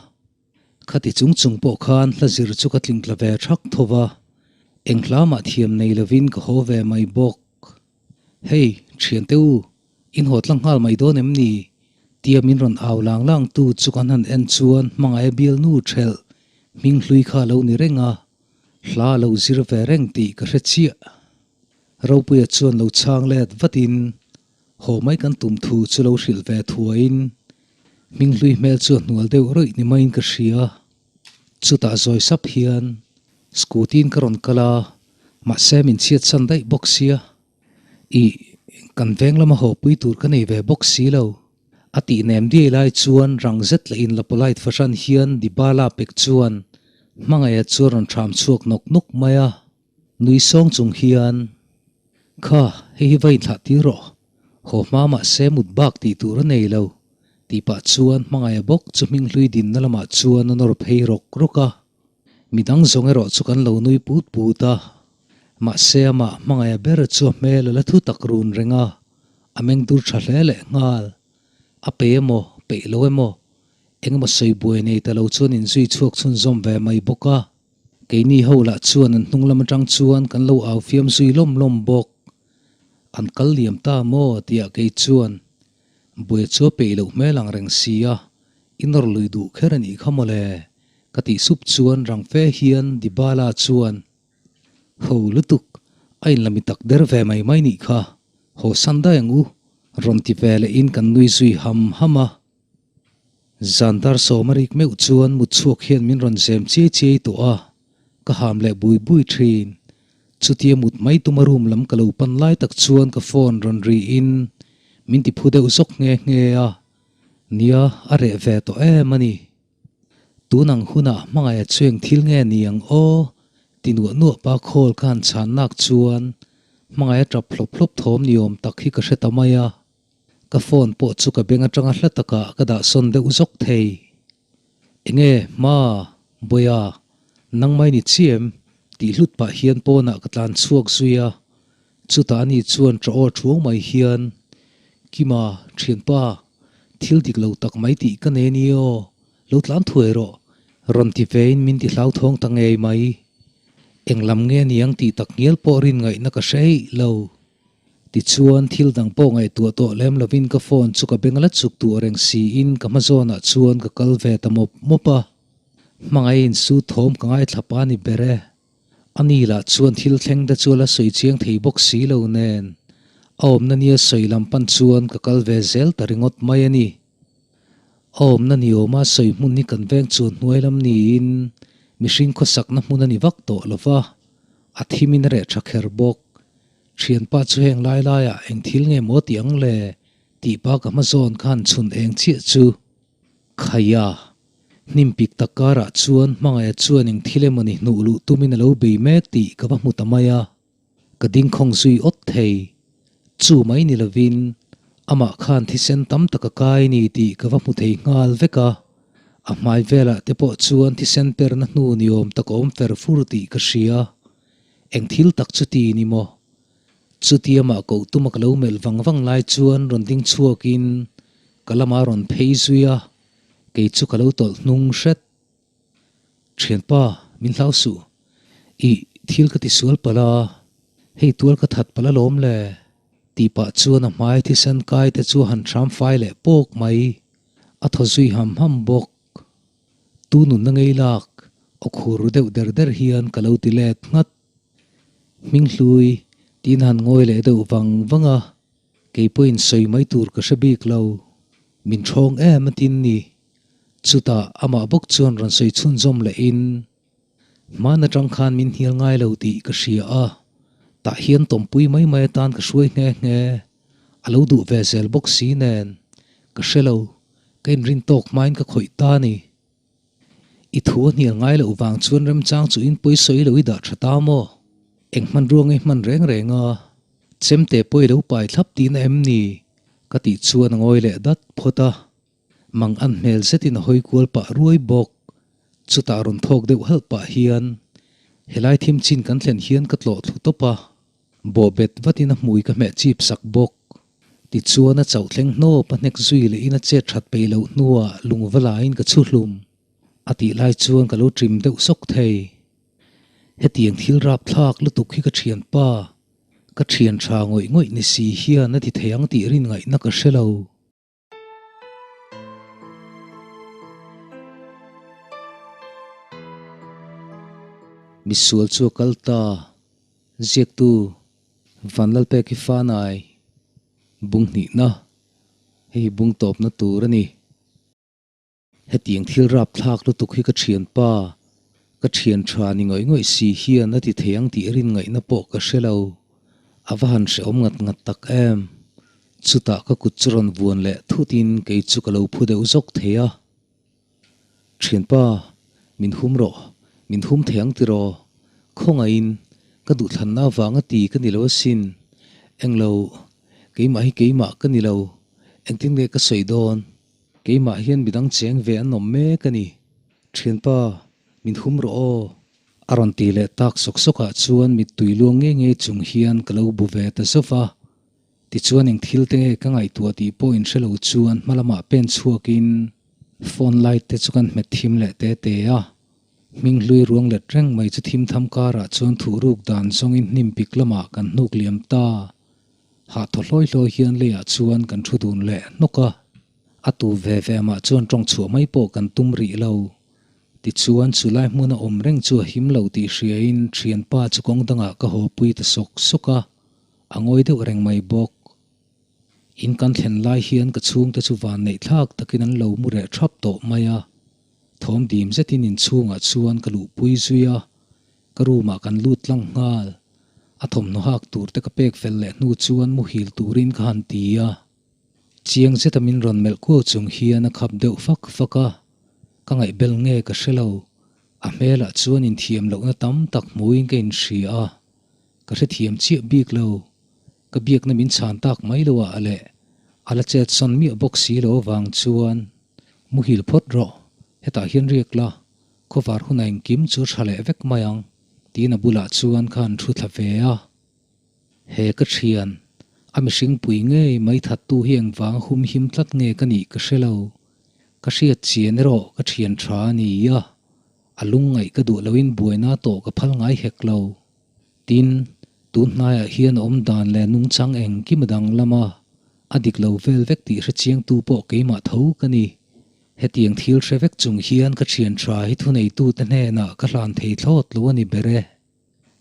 Khati chung chung pawh khan hla zir chu ka tling tla ve thak tho va, eng hla mah thiam nei lovin ka haw ve mai bawk. Hei, thiante u, in haw tlang nghal mai dawn em ni? Tia min rawn au lang lang tu chu kan han en chuan hmangaih a bialnu thelh hming hlui kha a lo ni reng a, hla a lo zir ve reng tih ka hre chiah. Ropuia chuan lo chhang let vatin Haw mai kan tum thu chu lo hrilh ve thuaiin hminghlui hmel chu a hnual deuh rawih ni maiin ka hria. Chutah zawi sap hian scooty in ka rawn kal a, mahse min chhiat san daih bawk sia. Ih, kan veng lama haw pui tur ka nei ve bawk si lo. A tih nem diai lai chuan rang zet leh in la polite fahran hian Dybala pek chuan hmangaih a chu a rawn thram chhuak nawk nawk mai a. Nui sawng chung hian, Kha, hei hi va inthlah tir rawh. Haw hma mahse mut bak tih tur a nei lo, tih pah chuan hmangaih a bawk chu hminghlui dinna lamah chuan a nawr phei rawk rawk a. Midang zawng erawh chu kan lo nui put put a. Mahse amah hmangaih a ber chu a hmel a la thu tak run reng a, a meng dur tha hle leh nghal. A peih emaw, peih lo emaw, engemaw sawi buai nei ta lo chuan inzui chhuak chhunzawm ve mai bawk a. Keini ho lah chuan an hnung lam atang chuan kan lo au fiam zui lawm lawm bawk. An kal liam ta maw tihah kei chuan buai chu a peih loh hmel ang reng si a, i nawr lui duh kher a nih kha mawle ka tih sup chuan rang fe hian Dybala chuan Ho lutuk, a inla mi tak der ve mai mai nih kha, haw san daih ang u rawn ti ve leh in kan nui zui ham ham a. Zan dar sawm a rik meuh chuan mut chhuak hian min rawn zem chiai chiai tawh a, ka ham leh bui bui thin. Chutia mut mai tuma room lam ka lo pan lai tak chuan ka phone rawn ri in min ti phu deuh zawk nghe nghe a, nia a reh ve tawh em a ni. Tun ang hunah hmangaih a chueng thil nge ni ang aw ti nuah nuah pa khawl ka han chhan nak chuan hmangaih a tap hlawp hlawp thawm ni awm tak hi ka hre ta mai a. Ka phone pawh chu ka beng atanga hla takah ka dah sawn deuh zawk thei. Enge hma, Bawiha, nangmah i ni chiam? tih hlut pah hian pawnah ka tlan chhuak zui a. Chutah ani chuan ṭa aw ṭhuang mai hian, Kima, ṭhianpa, thil dik lo tak mai tih ka nei a ni aw, lo tlan thuai rawh, rawn ti vein min ti hlauthawng ta ngei mai. Englam nge niang tih tak ngial pawh rin ngaihna ka hre eih lo. Tichuan, thil dang pawh ngaihtuah tawh lem lovin ka phone chu ka beng la chuk tuah reng siin ka hma zawnah chuan ka kal ve ta mawp mawp a. Hmangaih insu thawm ka ngaithla pa ni ber e. Ani lah chuan thil thleng te chu a la sawi chiang thei bawk si lo nen, a awmna nia sawi lam pan chuan ka kal ve zel ta ringawt mai a ni. A awmna ni awma sawi hmun hi kan veng chuan hnuai lam niin mihring khawsakna hmun a ni vak tawh lo va, a thimin a reh tha kher bawk. Thianpa chu heng lai laiah eng thil nge maw tih ang le? tih pa ka hma zawn khan chhun eng chiah chu Khaia hnim pik tak karah chuan hmangaih chuan eng thil emawni hnuh luh tumin a lo bei mek tih ka va hmu ta mai a, ka ding khawng zui awt thei. Chu mai ni lovin amah khan thisen tam tak a kai ni tih ka va hmu thei nghal vek a, a hmai velah te pawh chuan thisen perna hnu ni awm tak a awm fer fur tih ka hria. Eng thil tak chu ti ni maw? Chuti amah koh tuma ka lo melh vang vang lai chuan rawn ding chhuakin ka lama rawn phei zui a, kei chu ka lo tawlh hnung hret. Thianpa, min hlau suh. Ih, thil ka ti sual palh a, hei tual ka that palh alawm le, tih pah chuan a hmai thisen kai te chu a han hram fai leh pawk mai. A thaw zui ham ham bawk. Tu nunna ngei lak aw khur ru deuh der der hian ka lo ti let nghat. Hminghlui tiin a han ngawi leh deuh vang vang a, kei pawhin sawi mai tur ka hre bik lo. Min ṭhawng em a tin ni. Chutah amah bawk chuan rawn sawi chhunzawm lehin, Hman aṭang khan min hnial ngai lo tih ka hria a, tah hian tawmpui mai mai atan ka hruai nghe nghe. A lo duh ve zel bawk si nen, ka hre lo. Ka inrin tawk hmain ka khawih ta a ni. I thu a hnial ngai loh vang chuan remchang chu in pawi sawi lo i dah tha ta maw? Eng hmanrua ngei hman reng reng a, chemte pawi lo pai thlap tihna em ni? Ka tih chuan a ngawi leh dat phawt a. Mang an hmel zetin a hawi kual pah ruai bawk. Chutah rawn thawk deuh halh pah hian, Helai thim chin kan thlen hian ka tlawh thlu tawp a. Bawhbet vatin a hmui ka hmeh chip sak bawk. Tichuan a chauh thleng hnawp a hnek zui leh in a chet that peih loh hnuah lungva laiin ka chhu hlum. A tih lai chuan ka lo trim deuh sawk thei. Hetiang thil rapthlak lutuk hi ka thianpa, ka thian tha ngawih ngawih ni si hian a ti thei ang tih rin ngaihna ka hre lo. Misual chu a kal ta, ziaktu Vanlalpek hi fanai bung hnihna, hei hi bung tawpna tur a ni. Hetiang thil rapthlak lutuk hi ka thianpa. Ka thian tha ni ngawih ngawih si hian a ti thei ang tih rin ngaihna pawh ka hre lo. A va han hrehawm ngat ngat tak em. Chutah ka kut chu rawn vuan leh thutin kei chu ka lo phu deuh zawk thei a. Thianpa, min hum rawh, min hum thei ang tiraw? Khawngaihin, ka duhthlanna avanga ti ka ni lo asin. Englo, keimah hi keimah ka ni lo, engtin nge ka sawi dawn? Keimah hian midang cheng ve an awm mek a ni. Thianpa, min hum rawh aw. A rawn ti leh tak sawk sawkah chuan mittui luang ngei ngei chung hian ka lo bu ve ta zauh va. Tichuan eng thil te nge ka ngaihtuah tih pawh inhre lo chuan hma lamah pen chhuakin phone light te chu kan hmet thim leh te te a. Hming hlui ruang let reng mai chu thim tham karah chuan thuhruk dan zawngin hnim pik lamah kan hnuk liam ta. Hah thaw hlawi hlawi hian leiah chuan kan thu dun leh hnawk a. A tu ve ve mah chuan tawng chhuah mai pawh kan tum rih lo. Tichuan chu lai hmuna awm reng chu a him lo tih hriain thianpa chu kawng dangah ka haw pui ta sawk sawk a. A ngawi deuh reng mai bawk. In kan thlen lai hian ka chhungte chu van neih thlak takin an lo mu reh thap tawh mai a. Thawm dim zetin inchhungah chuan ka luhpui zui a, ka room ah kan lut tlang nghal. A thawmhnaw hak tur te ka pek fel leh hnu chuan muhil turin ka han ti a. Chiang zeta min rawn melh kuau chung hian a khap deuh fak fak a, ka ngaihbel nge ka hre lo. A hmelah chuan inthiam lohna tam tak hmuin ka inhria a, ka hrethiam chiah bik lo. Ka biakna min chhan tak mai lo ah leh a la chet sawn miah bawk si lo avang chuan muhil phawt rawh, hetah hian riak la, khawvar hunah engkim chu tha leh vek mai ang tiin a bulah chuan khan thu thla ve a. He ka thian, a mihring pui ngei mai thattu hi engvanga hum him tlat nge ka nih ka hre lo. Ka hriat chian erawh ka thian tha a ni a, a lungngaih ka duh loin buaina tawh ka phal ngai hek lo. Tin, tun hnaiah hian awm dan leh nungchang engkim a danglam a, a dik lo vel vek tih hre chiangtu pawh keimah tho ka ni. Hetiang thil hre vek chung hian ka thian tha hi thuneitute hnenah ka hlan thei thlawt lo a ni ber e.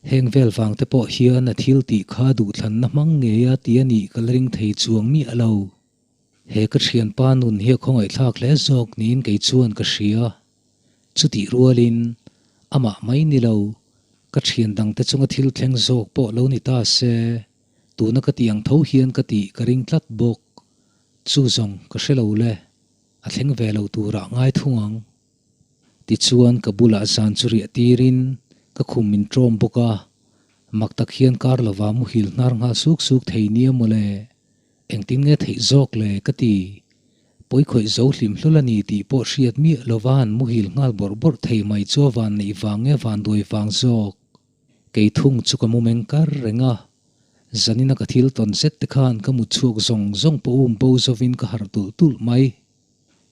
Heng vel vang te pawh hian a thil tih kha duhthlanna hmang ngei a ti a nih ka la ring thei chuang miah lo. He ka thianpa nun hi a khawngaihthlak hle zawk niin kei chuan ka hria. Chutih rualin, amah mai ni lo, ka thian dangte chunga thil thleng zawk pawh lo ni ta se, tuna ka tih ang tho hian ka tih ka ring tlat bawk. Chu zawng ka hre lo le, a thleng ve lo turah ngai thung ang. Tichuan ka bulah zan chu riah tirin ka khum min ṭawm bawk a, mak tak hian kar lova muhil hnar nghal suk suk thei nia mawle, engtin nge theih zawk le ka ti. Pawi khawih zo hlim hlul a ni tih pawh hriat miah lova han muhil nghal bawrh bawrh thei mai chu a van neih vang nge van duai vang zawk. Kei thung chu ka mu meng kar reng a, zanina ka thil tawn zet te khan ka mut chhuak zawng zawng pawh um bo zovin ka harh tulh tulh mai.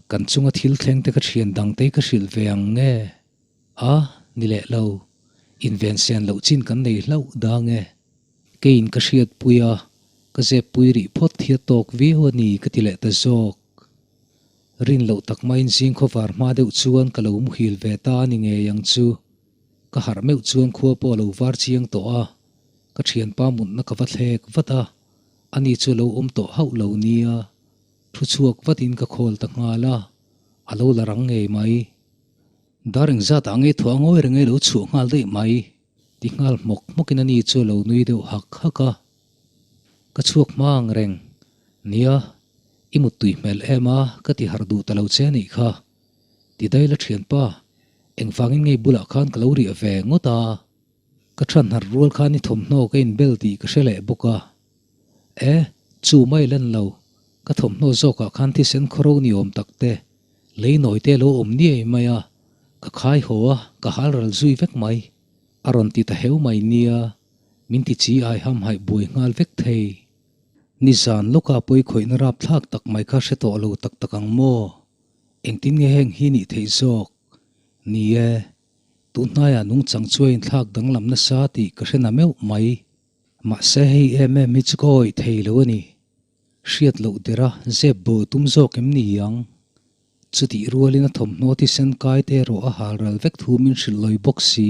Kan chunga thil thleng te ka thian dang te ka hrilh ve ang nge? A, ni leh lo. Inven sen loh chin kan nei hlauh dang e. Keiin ka hriatpui a, ka zeppui rih phawt hi a tawk viau a ni ka ti leh ta zawk. Rin loh tak maiin zing khawvar hma deuh chuan ka lo muhil ve ta a ni ngei ang chu. Ka harh meuh chuan khua pawh a lo var chiang tawh a, ka thianpa mutna ka va thlek vat a, ani chu a lo awm tawh hauh lo nia. Thu chhuak vatin ka khawl ta nghal a, a lo la rang ngei mai. Dar engzat ah nge thuah ngawi reng e lo chhuah nghal daih mai ti nghal hmawk hmawkin ani chu a lo nui deuh hak hak a. Ka chhuak hma ang reng, nia, i muttui hmel em a ka ti harh duh ta lo che anih kha. Ti daih la thianpa, engvangin ngei bulah khan ka lo riah ve ngawt a. Ka than harh rual khan i thawmhnaw ka inbel tih ka hre leh bawk a. E, chu mai len lo, ka thawmhnaw zawkah khan thisen khawro ni awm tak te, lei nawi te lo awm niai mai a, ka khai haw a, ka hal ral zui vek mai. A rawn ti ta heu mai nia, min ti chi ai ham haih buai nghal vek thei. Nizan lawka pawi khawihna rapthlak tak mai kha hre tawh lo tak tak ang maw? Engtin nge heng hi nih theih zawk? Ni e, tunhnaiah nungchang chu a inthlak danglam nasa tih ka hre na meuh mai. Mahse hei em em hi chu ka awih thei lo a ni. Hriat loh dera zep bo tum zawk em ni ang? Chutih rualin a thawmhnaw thisen kai te erawh a hal ral vek thu min hrilh lawi bawk si.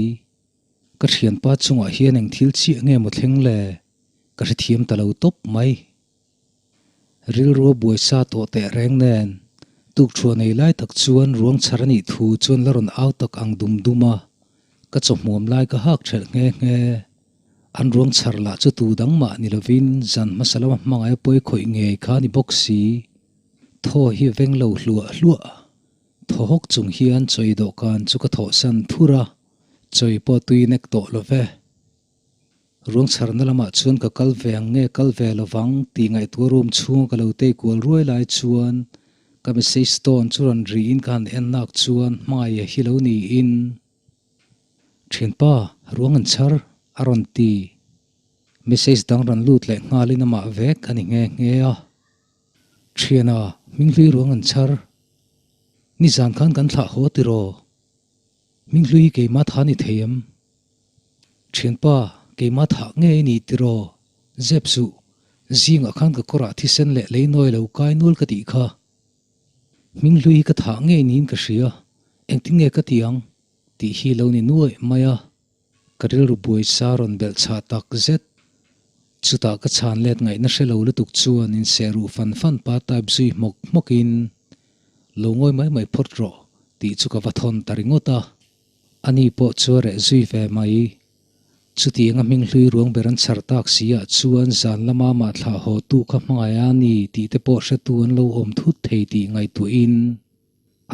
Ka thianpa chungah hian eng thil chiah nge maw thleng le? Ka hrethiam ta lo tawp mai. Rilru a buaisa tawh teh reng nen, tuk thuah nei lai tak chuan ruang chhar a nih thu chuan la rawn au tak ang dum dum a. Ka chawhmuam lai ka hak thelh nghe nghe. An ruang chhar lah chu tu dang mah ni lovin zan hmasa lama hmangaih a pawi khawih ngei kha a ni bawk si. Thaw hi a veng lo hluah hluah. Thaw hawk chung hian chawi dawhkan chu ka thawhsan thur a, chawi pawh tui nek tawh lo ve. Ruang chharna lamah chuan ka kal ve ang nge kal ve lovang tih ngaihtuah room chhunga ka lo tei kual ruai lai chuan ka message tone chu rawn riin ka han en nak chuan hmai a hi lo niin Thianpa, ruang an chhar a rawn ti. Message dang rawn lut leh nghalin amah vek a ni nghe nghe a. Thiana, hminghlui ruang an chhar. Nizan khan kan thlah haw tiraw? Hminghlui keimah tha ni thei em? Thianpa, keimah thah nge i ni tiraw? Zep suh, zingah khan ka kawrah thisen leh lei nawi lo kai nual ka tih kha. Hminghlui hi ka thah ngei niin ka hria, engtin nge ka ti ang? tih hi lo ni nuaih mai a, ka rilru buaisa rawn belh chhah tak zet. Chutah ka chhan let ngaihna hre lo lutuk chuan inseh ruh fan fan pa type zui hmawk hmawkin, Lo ngawi mai mai phawt rawh tih chu ka va thawn ta ringawt a. Ani pawh chu a reh zui ve mai. Chutianga hming hlui ruang ber an chhar tak si ah chuan zan lama mah thlah haw tu kha hmangaih a ni tih te pawh hretu an lo awm thut thei tih ngaihtuahin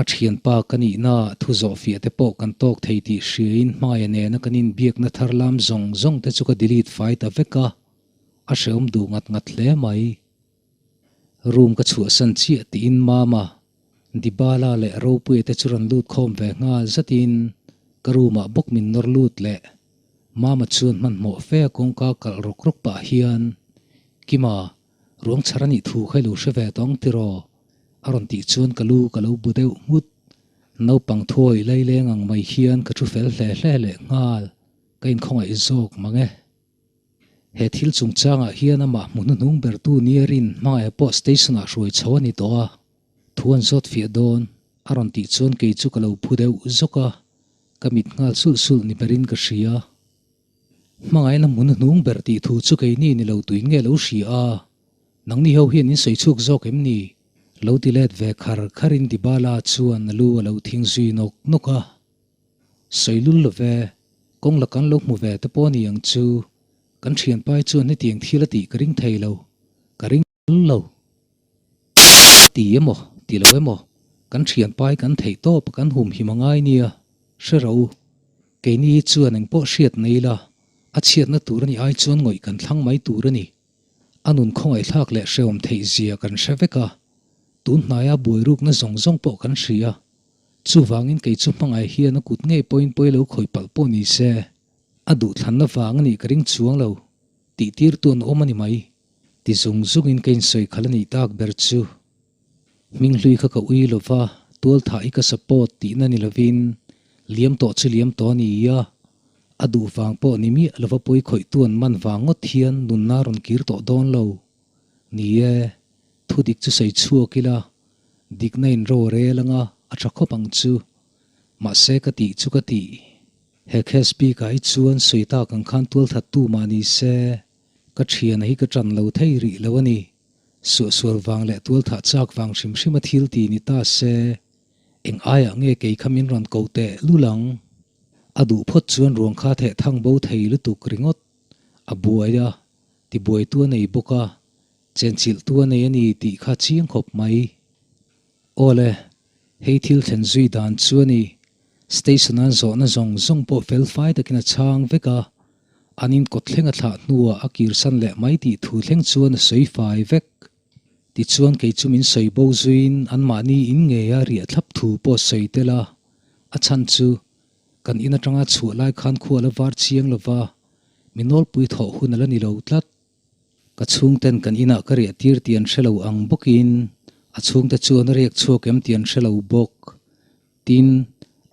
a thianpa ka nihna ah thu zawh fiah te pawh kan tawk thei tih hriain hmangaih nena kan inbiakna thar lam zawng zawng te chu ka delete fai ta vek a, a hreawm duh ngat ngat hle mai. Room ka chhuahsan chiah tiin Mama, Dybala leh Ropuia te chu rawn lut khawm ve nghal zatin ka room ah bawk min nawr lut leh. Mama chuan hmanhmawh fe a kawngka kalh rawk rawk pah hian, Kima, ruang chhar a nih thu kha i lo hre ve tawng tiraw? a rawn tih chuan ka lu ka lo bu deuh nghut. Naupang thuawih laileng ang mai hian ka thu fel hle hle leh nghal, ka inkhawngaih zawk mang e. He thil chungchangah hian amah hmu hnuhnung bertu nia rin hmangaih pawh station-ah hruai chho a ni tawh a, thu an zawt fiah dawn a rawn tih chuan kei chu ka lo phu deuh zawk a, ka mit nghal sulh sulh ni berin ka hria. Hmangaihna hmu hnuhnung ber tih thu chu keini ni lo tuin nge lo hria a, nangni ho hian in sawi chhuak zawk em ni? Lo ti let ve khar kharin Dybala chuan a lu a lo thing zui nawk nawk a. Sawi lul lo ve, kawng la kan lo hmu ve te pawh ni ang chu, kan thianpai chuan hetiang thil a tih ka ring thei lo, ka ring lo. A ti emaw, ti lo emaw, kan thianpai kan theih tawp a kan humhim a ngai nia, hre ro. Keini chuan engpawh hriat nei la, a chhiatna tur a nih ai chuan ngawih kan thlang mai tur a ni. A nun khawngaihthlak leh hrehawm theih zia kan hre vek a, tun hnaia buairukna zawng zawng pawh kan hria. Chuvangin kei chu hmangaih hian a kut ngei pawhin pawi lo khawih palh pawh ni se, a duhthlanna vang a nih ka ring chuang lo, tih tirtu an awm a ni mai. Ti zung zungin ka insawi khalh a nih tak ber chu. Hminghlui kha ka ui lova, tualthah hi ka support tihna ni lovin, liam tawh chu liam tawh a ni a, a duh vang pawh ni miah lova pawi khawihtu an man vang ngawt hian nunna a rawn kir tawh dawn lo. Ni e, thudik chu sawi chhuak ila, Dikna in ro a rel anga a tha khawp ang chu. Mahse ka tih chu ka tih. He case bikah hi chuan sawi tak ang khan tualthattu mah ni se, ka thiana hi ka tan lo thei rih lo a ni. Suahsual vang leh tualthah chak vang hrim hrim a thil ti ni ta se, eng aiah nge kei kha min rawn ko teh lul ang? A duh phawt chuan ruang kha theh thang bo thei lutuk ringawt. A buai a, tibuaitu a nei bawk a, Chenchilhtu a nei a ni tih kha chiang khawp mai. Awle, hei thil thlen zui dan chu a ni. Station-a an zawhna zawng zawng pawh fel fai takin a chhang vek a, an inkawt thleng a thlah hnuah a kirsan leh mai tih thu thleng chuan a sawi fai vek. Tichuan kei chu min sawi bo zuiin anmahni in ngeia riah thlap thu pawh sawi tel a, a chhan chu kan in atanga chhuah lai khan khua la var chiang lova, mi nawlpui thawh hun a la ni lo tlat. Ka chhungten kan inah ka riah tir tih an hre lo ang bawkin a chhungte chuan a riak chhuak em tih an hre lo bawk. Tin,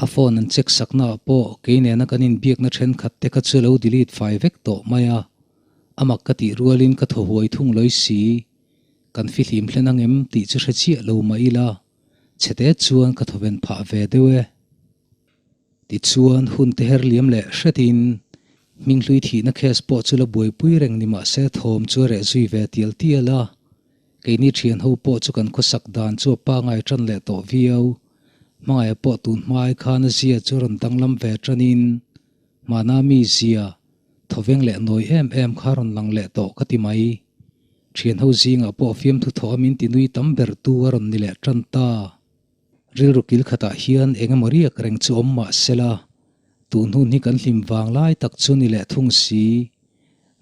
a phone an check saknaah pawh kei nena kan inbiakna thenkhat te kha chu lo delete fai vek tawh mai a. A mak ka tih rualin ka thaw huai thung lawi si. Kan fihlim hlen ang em tih chu hre chiah lo mah ila, chhete chuan ka thawven phah ve deuh e. Tichuan, hun te her liam leh hretin hminghlui thihna case pawh chu la buaipui reng ni mah se thawm chu a reh zui ve tial tial a. Keini thian ho pawh chu kan khawsak dan chu a pangai tan leh tawh viau. Hmangaih pawh tun hmai khan a zia chu a rawn danglam ve tanin. Hmana mi zia, thawveng leh nawi em em kha rawn lang leh tawh ka ti mai. Thian ho zingah pawh fiamthu thawh a min ti nui tam ber tu a rawn ni leh tan ta. Rilru kil khatah hian eng emaw riak reng chu awm mah sela, tun hun hi kan hlim vang lai tak chu ni leh thung si.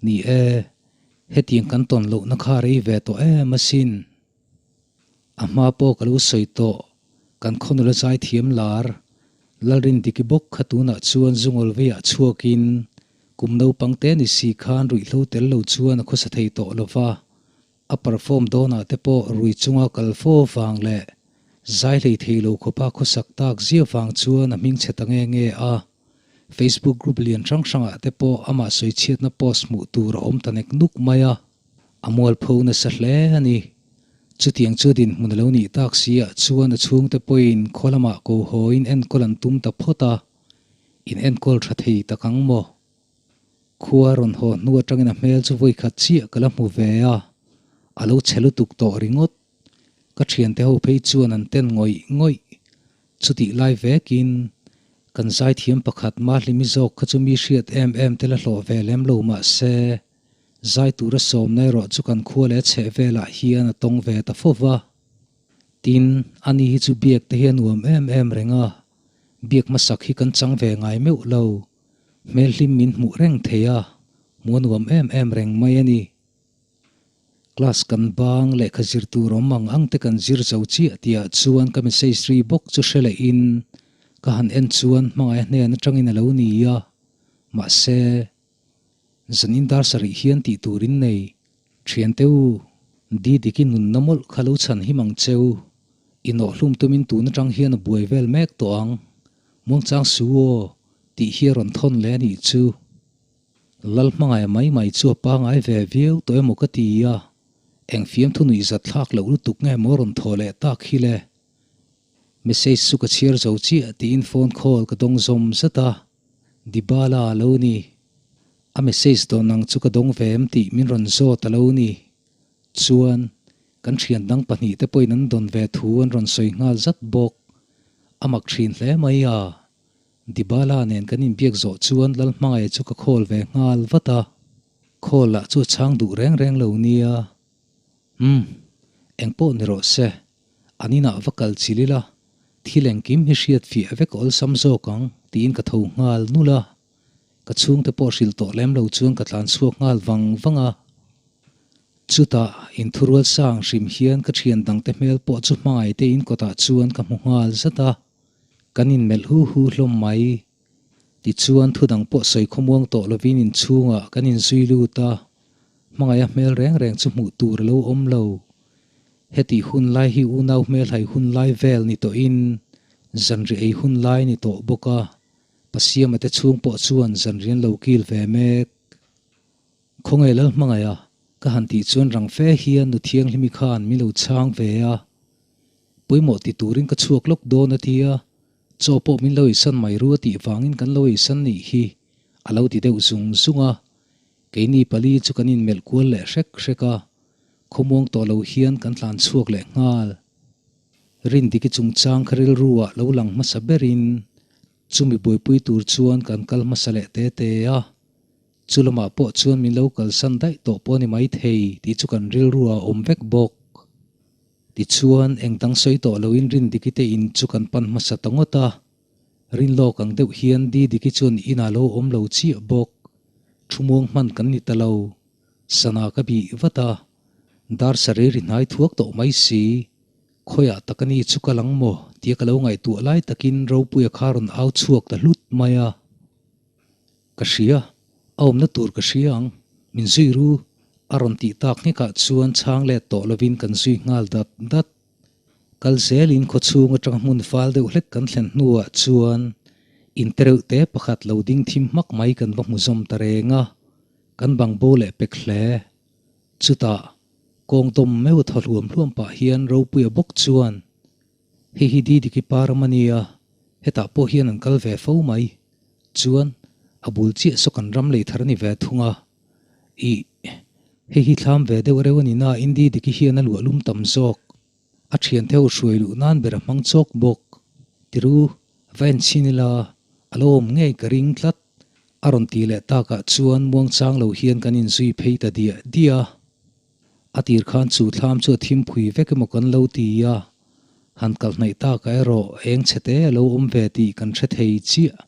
Ni e, hetiang kan tawn lohna kha rei ve tawh em asin. A hma pawh ka lo sawi tawh, kan khawnula zai thiam lar, Lalrindiki bawk kha tunah chuan Zungawlveiah chhuakin kum naupang te ni si khan ruihhlo tel lo chuan a khawsa thei tawh lo va, a perform dawnah te pawh rui chunga kal fo vang leh zai hlei thei lo khawpa khawsak tak zia vang chuan a hming chhe ta nge nge a. Facebook group lian hrang hrangah te pawh amah sawichhiatna post hmuh tur a awm ta nek nuk mai a. A mualpho nasa hle a ni. Chutiang chu dinhmun a lo nih tak si ah chuan a chhungte pawhin khaw lamah ko haw in enkawl an tum ta phawt a, in enkawl tha thei tak ang maw? Khua rawn haw hnu atangin a hmel chu vawi khat chiah ka la hmu ve a, a lo chhe lutuk tawh ringawt. Ka thiante ho phei chuan an ten ngawih ngawih. Chutih lai vekin kan zaithiam pakhat Mahlimi zawk kha chu mi hriat em em te la hlawh ve lem lo mah se, Zai tura sawmna erawh chu kan khua leh chheh velah hian a tawng ve ta fo va. Tin, ani hi chu biak te hi a nuam em em reng a, biak hmasak hi kan chang ve ngai meuh lo. Hmel hlim min hmuh reng thei a, hmuh a nuam em em reng mai a ni. Class kan bang lehkha zir tur awm ang ang te kan zir zo chiah tihah chuan ka message ri bawk chu hre leh in ka han en chuan hmangaih a hnen atangin a lo ni a, mahse, Zanin dar sarih hian tih turin nei, Thiante u, Didiki nunna mawlh kha lo chhan him ang che u. Inawhhlum tumin tun atang hian a buai vel mek tawh ang. Muangchang su aw, tih hi a rawn thawn leh a nih chu. Lal hmangaih mai mai chu a pangai ve viau tawh emaw ka ti a, eng fiamthu nuihzat thlak loh lutuk nge maw rawn thaw leh tak hi le. Message chu ka chhiar zo chiah tiin phone call ka dawng zawm zat a. Dybala a lo ni. A message dawn ang chu ka dawng ve em tih min rawn zawt a lo ni. Chuan, kan thian dang pahnihte pawhin an dawn ve thu an rawn sawi nghal zat bawk. A mak thin hle mai a. Dybala nen kan inbiak zawh chuan Lalhmangaih chu ka call ve nghal vat a. Call lah chu a chhang duh reng reng lo nia. Umm, engpawh ni rawh se. An inah va kal chil ila, thil engkim hi hriat fiah vek awlsam zawk ang tiin ka tho nghal nulh a. Ka chhungte pawh hrilh tawh lem lo chuan ka tlan chhuak nghal vang vang a. Chutah inthurual sang hrim hian ka thian dangte hmel pawh chu hmangaihte in kawtah chuan ka hmu nghal zat a. Kan inmelh hu hu hlawm mai. Tichuan thudang pawh sawi khawmuang tawh lovin inchhungah kan inzui lut a. Hmangaih a hmel reng reng chu hmuh tur a lo awm lo. Hetih hun lai hi unau hmelhai hun lai vel ni tawhin zanri ei hun lai ni tawh bawk a, Pasiama te chhung pawh chuan zanri an lo kil ve mek. Khawnge Lal Hmangaih a, ka han tih chuan rang fe hian nu Thianghlimi khan min lo chhang ve a. Pawimawh ti turin ka chhuak lawk dawn a ti a, chaw pawh min lo eisan mai ru a tih vangin kan lo eisan nih hi a lo ti deuh zung zung a. Keini pali chu kan inmelh kual leh hrek hrek a, khawmuang tawh lo hian kan tlan chhuak leh nghal. Rindiki chungchang kha rilru ah lo lang hmasa berin chumi buaipui tur chuan kan kal hmasa leh te te a, chu lamah pawh chuan min lo kalsan daih tawh pawh a ni maithei tih chu kan rilru ah a awm vek bawk. Tichuan engdang sawi tawh loin Rindiki te in chu kan pan hmasa ta ngawt a. Rinlawk ang deuh hian Didiki chuan inah lo awm lo chiah bawk. Thumuang hman kan ni ta lo. Sana ka bih vat a. Dar sarei ri hnai thuak tawh mai si. Khawiah tak ani chu ka lang maw tia ka lo ngaihtuah lai takin Ropuia kha rawn au chhuak ta hlut mai a. Ka hria, a awmna tur ka hria ang, min zui ru a rawn tih tak nghekah chuan chhang let tawh lovin kan zui nghal dat dat. Kal zelin khawchhung atanga hmun fal deuh hlek kan thlen hnuah chuan intereuh te pakhat lo ding thim hmak mai kan va hmu zawm ta reng a, kan bang bo leh pek hle. Chutah, kawng dawm meuh thaw hluam hluam pah hian Ropuia bawk chuan, Hei hi Didiki pa ram a nia, hetah pawh hian an kal ve fo mai. Chuan, a bul chiah saw kan ram lei thar a ni ve thung a. Ih, hei hi thlam ve deuh reuh a ni na, Indi Diki hian a luah lum tam zawk. A thiante ho hruai luh nan ber a hmang chawk bawk. Tiru, va en chhin ila, a lo awm ngei ka ring tlat. A rawn tih leh takah chuan muangchang lo hian kan inzui phei ta diah diah a. A tir khan chu thlam chu a thim phui vek emaw kan lo ti a, han kal hnaih takah erawh eng chhe te a lo awm ve tih kan hre thei chiah.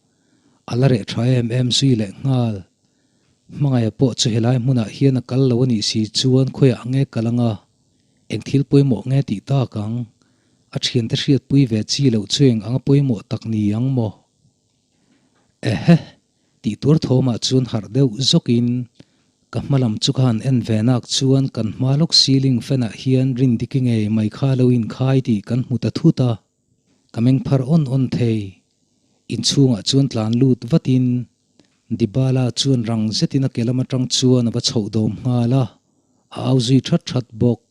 A la reh tha em em zui leh nghal. Hmangaih pawh chu helai hmunah hian a kal lo a nih si chuan khawiah nge kal anga eng thil pawimawh nge tih tak ang? A thiante hriatpui ve chi loh chu eng anga pawimawh tak ni ang maw? Ehe! Tih tur thawmah chuan harh deuh zawkin ka hma lam chu ka han en ve nak chuan kan hma lawk ceiling fan ah hian Rindiki ngei mai kha lo inkhai tih kan hmu ta thut a, ka meng phar awn awn thei. Inchhungah chuan tlan lut vatin Dybala chuan rang zetin a ke lam atang chuan a va chhoh dawm nghal a, a au zui that that bawk.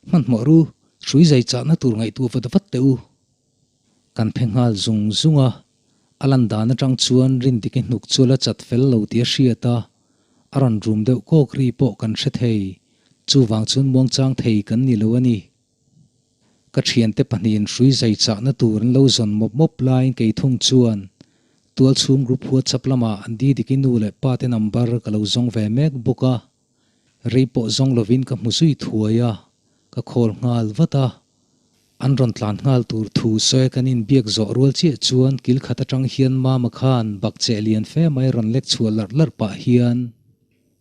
Hmanhmawh ru, hrui zai chahna tur ngaihtuah vat vat teh u. Kan phe nghal zung zung a, a lan dan atang chuan Rindiki hnuk chu la chat fel lo tih a hriat a, a rawn rum deuh kawk ri pawh kan hre thei, chuvang chuan muangchang thei kan ni lo a ni. Ka thiante pahnihin hrui zai chahna tur an lo zawn mawp mawp laiin kei thung chuan tualchhung group WhatsApp lamah Didiki nu leh pa te number ka lo zawng ve mek bawk a, rei pawh zawng lovin ka hmu zui thuai a, ka call nghal vat a. An rawn tlan nghal tur thu sawi kan inbiak zawh rual chiah chuan kil khat atang hian Mama khan bakcheh lian fe mai rawn lek chhuah larh larh pah hian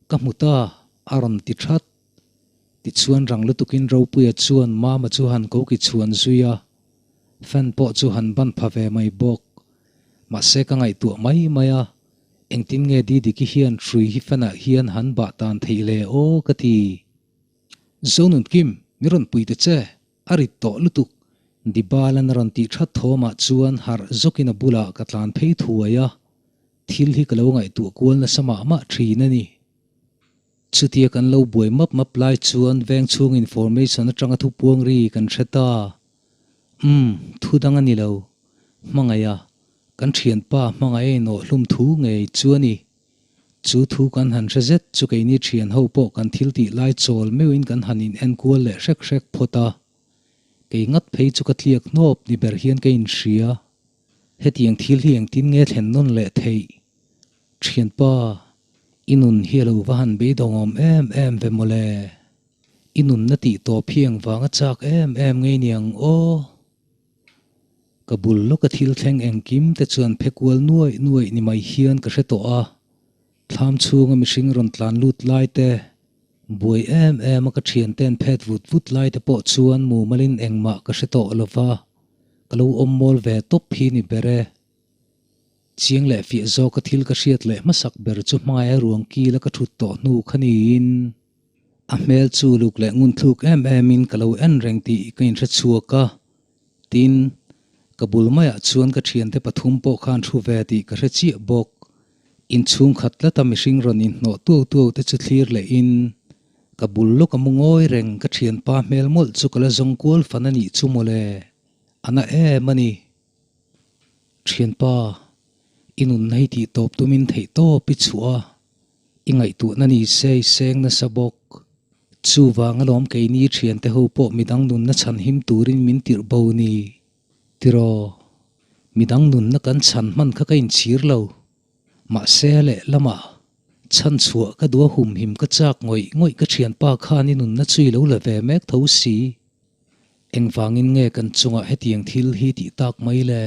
ka hmu ta a rawn ti that. Tichuan rang lutukin Ropuia chuan Mama chu han koki chhuan zui a, fan pawh chu han ban pha ve mai bawk. Mahse ka ngaihtuah mai mai a, engtin nge Didiki hian hrui hi fan ah hian han bah tan theih le aw ka ti. Zonun Kim, mi rawn pui ta che, a rit tawh lutuk. Dibala'n a rawn tih that thawmah chuan harh zawkin a bulah ka tlan phei thuai a, thil hi ka lo ngaihtuah kual nasa mah mah thin a ni. Chutia kan lo buai map map lai chuan veng chhung information atanga thu puang ri kan hre ta. Umm, thu dang a ni lo. Hmangaih a, kan thianpa hmangaih a inawh hlum thu ngei chu a ni. Chu thu kan han hre zet chu keini thian ho pawh kan thil tih lai chawl meuhin kan han in enkual leh hrek hrek phawt a. Kei ngat phei chu ka tliak hnawp ni ber hian ka inhria. Hetiang thil hi engtin nge thlen nawn leh theih? Thianpa, i nun hi a lo va han beidawngawm em em ve mawle. I nunna tih tawp hi engvanga chak em em ngei niang aw? Ka bul lawka thil thleng engkim te chuan phe kual nuaih nuaih ni mai hian ka hre tawh a, thlam chhunga mihring rawn tlan lut lai te, buai em em a ka thiante'n phet vut vut lai te pawh chuan mumalin engmah ka hre tawh lova, ka lo awm mawl ve tawp hi ni ber e. Chiang leh fiah zawka thil ka hriat leh hmasak ber chu hmaia ruang kila ka thut tawh hnu kha niin a hmel chu luk leh ngunthluk em emin ka lo en reng tih ka inhre chhuak a. Tin, ka bul maiah chuan ka thiante pathum pawh khan thu ve tih ka hre chiah bawk. Inchhung khat tlata mihring rawn inhnawh tuau tuau te chu thlir lehin ka bul lawk a mu ngawi reng ka thianpa hmel mawlh chu ka la zawng kual fan a nih chu mawle. A na em a ni. Thianpa, i nunna hi tih tawp tumin theih tawp i chhuah a, i ngaihtuahna ni se i seng nasa bawk. Chuvang alawm keini thiante ho pawh midang nunna chhan him turin min tirh bo ni. Tiraw, midang nunna kan chhan hman kha ka inchhir lo. Mahse leh lamah chhan chhuah ka duh a humhim ka chak ngawih ngawih ka thianpa khan i nunna chu i lo la ve mek tho si. Engvangin nge kan chungah hetiang thil hi tih tak mai le?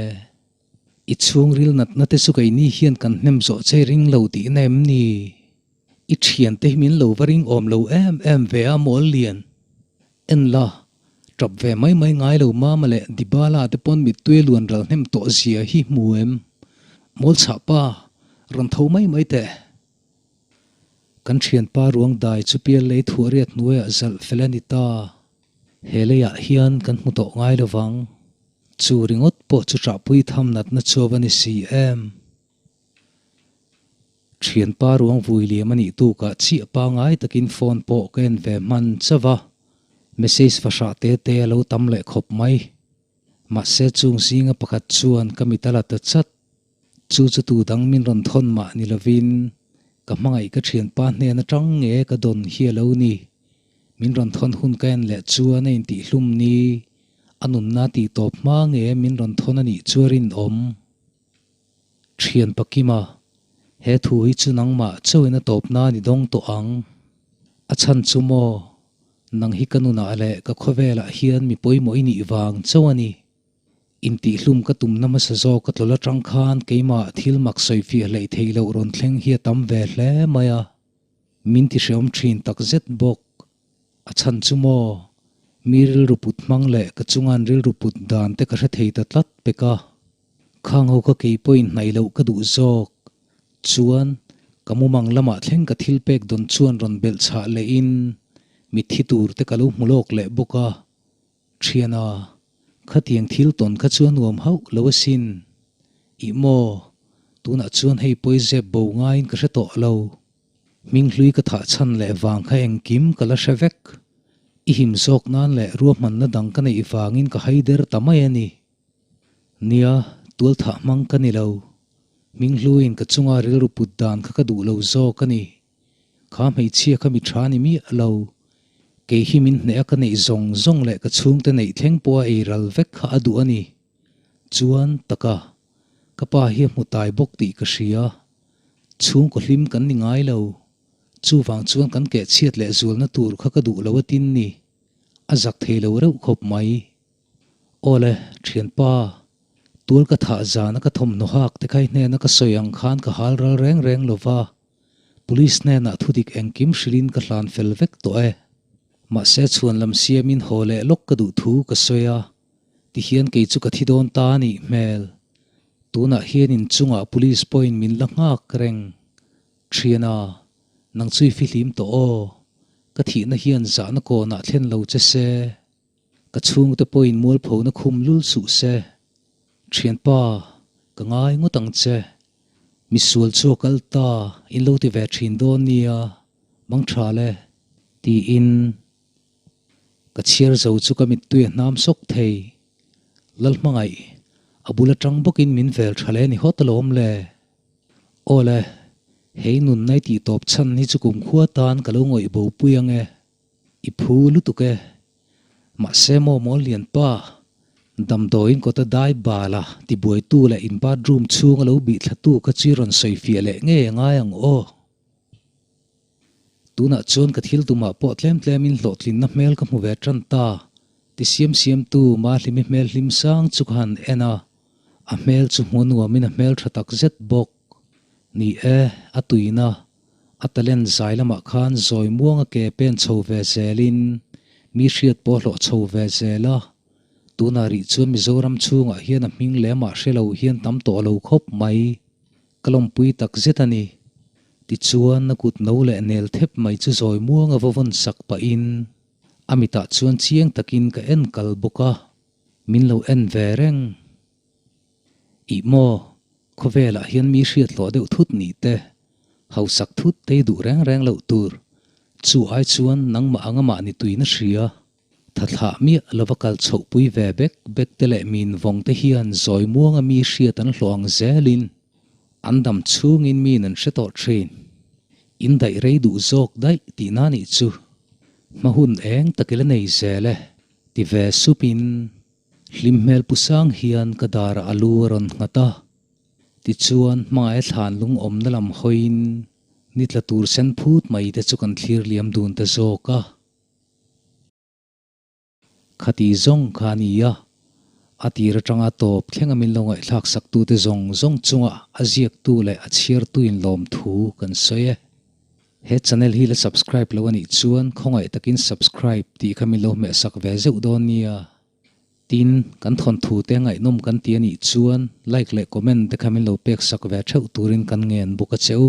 I chhungril natna te chu keini hian kan hnem zawh che ring lo tihna em ni? I thiante hi min lo va ring awm lo em em ve a mawl lian. En la, tap ve mai mai ngai lo Mama leh Dybala te pawn mittui luan ral hnem tawh zia hi hmu em? Mawl chhah pa, rawn tho mai mai teh. Kan thianpa ruang dai chu pial lei thuah riat hnuaiah zalh fel a ni ta. He leiah hian kan hmu tawh ngai lo vang. Chu ringawt pawh chu ṭahpui tham natna chuap a ni si em? Ṭhianpa ruang vui liam a nih tukah chiah pangai takin phone pawh ka en ve hman chauh a, message fahrah te te a lo tam leh khawp mai. Mahse chung zinga pakhat chuan ka mit a la ta chat. Chu chu tu dang min rawn thawn mah ni lovin ka hmangaih ka thianpa hnen atang nge ka dawn hi a lo ni. Min rawn thawn hun ka en leh chuan a intihhlum ni, a nunna tih tawp hma nge min rawn thawn a nih chu a rinawm. Thianpa Kima. He thu hi chu nangmah chauhin a tawp nan i dawng tawh ang. A chhan chu maw, nang hi ka nunah leh ka khawvelah hian mi pawimawh i nih vang chauh a ni. Intihhlum ka tumna hmasa zawk ka tlawlh atang khan keimah thil mak sawifiah hleih theih loh rawn thleng hi a tam ve hle mai a. Min tihreawm thin tak zet bawk. A chhan chu maw, mi rilru put hmang leh ka chunga'n rilru put dan te ka hre thei ta tlat pek a. Khang ho kha kei pawhin hnaih loh ka duh zawk. Chuan, ka mumang lamah thleng ka thil pek dawn chuan rawn belh chhah lehin mitthi tur te ka lo hmu lawk leh bawk a. Thiana, khatiang thil tawn kha chu a nuam hauh lo asin. Ih maw, tunah chuan hei pawi zep bo ngaiin ka hre tawh lo. Hminghlui ka thah chhan leh vang kha engkim ka la hre vek. I him zawk nan leh ruahmanna dang ka neih vangin ka haider ta mai a ni. Nia, tual thah hmang ka ni lo. Hminghluiin ka chunga rilru put dan kha ka duh lo zawk a ni. Kha hmeichhia kha mi tha ni miah lo. Kei hi min hneh a ka neih zawng zawng leh ka chhungte neih thleng pawha ei ral vek kha a duh a ni. Chuan, taka, ka pa hi a hmu tai bawk tih ka hria. Chhungkaw hlim kan ni ngai lo. Chuvang chuan kan keh chhiat leh zualna tur kha ka duh lo a tin ni. A zak thei lo reuh khawp mai. Awle, thianpa, tual ka thah zana ka thawmhnaw hak te khai hnena ka sawi ang khan ka hal ral reng reng lo va, Police hnenah thudik engkim hrilhin ka hlan fel vek tawh e. Mahse chhuan lam siamin haw leh lawk ka duh thu ka sawi a, tihian kei chu ka thi dawn ta a nih hmel. Tunah hian inchungah Police pawhin min la nghak reng. Thiana, nang chu i fihlim tawh aw. Ka thihna hian zahna kawnah thlen lo che se. Ka chhungte pawhin mualphona khum lul suh se. Thianpa, ka ngai ngawt ang che. Misual chu a kal ta, in lo ti ve thin dawn nia, mang tha le, tiin ka chhiar zo chu ka mittui a hnam sawk thei. Lalhmangaih, a bul atang bawkin min vel tha le ni hawt alawm le. Aw le, hei nunna i tih tawp chhan hi chu kumkhua tan ka lo ngawih bo pui ang e. I phu lutuk e. Mahse maw mawl lian pa, damdawiin kawta dai bal a tibuaitu leh in bathroom chhung a lo bih thlatu kha chu i rawn sawi fiah leh ngei a ngai ang aw. Tunah chuan ka thil tumah pawh tlem tlemin hlawhtlinna hmel ka hmu ve tan ta, ti siam siamtu Mahlimi hmel hlim sang chu ka han en a, a hmel chu hmu nuamin a hmel tha tak zet bawk. Ni e, a tuina. A talent zai lamah khan zawi muanga ke pen chho ve zelin mi hriat pawh hlawh chho ve zel a, tunah rih chuan Mizoram chhungah hian a hming lemah hre lo hian tam tawh lo khawp mai. Ka lawmpui tak zet a ni. Tichuan a kut no leh nel thep mai chu zawi muanga va vawn sak pahin a mitah chuan chiang takin ka en kal bawk a, min lo en ve reng. Ih maw, khawvelah hian mi hriat hlawh deuh thut nih te, hausak thut te i duh reng reng loh tur. Chu ai chuan nangmah anga mahni tuina hria, thathlah miah lova kal chhohpui ve bek bek te leh min vawng te hian zawi muanga mi hriat an hlawh ang zelin an dam chhungin min an hre tawh thin. In daih rei duh zawk daih tihna nih chu. Hma hun eng tak ila nei zel e, ti ve supin. Hlim hmel pu sang hian ka darah a lu a rawn nghat a, tichuan hmangaih thlan lungawmna lam hawiin ni tla tur sen phut mai te chu kan thlir liam dun ta zawk a. Khati zawng kha a ni a, a tir atanga tawp thlenga min lo ngaihthlak saktute zawng zawng chunga a ziaktu leh a chhiartuin lawmthu kan sawi e. He channel hi la subscribe lo anih chuan khawngaih takin subscribe tih kha min lo hmehsak ve zeuh dawn nia. Tin, kan thawnthu te ngaihnawm kan ti anih chuan like leh comment te kha min lo peksak ve theuh turin kan ngen bawk a che u.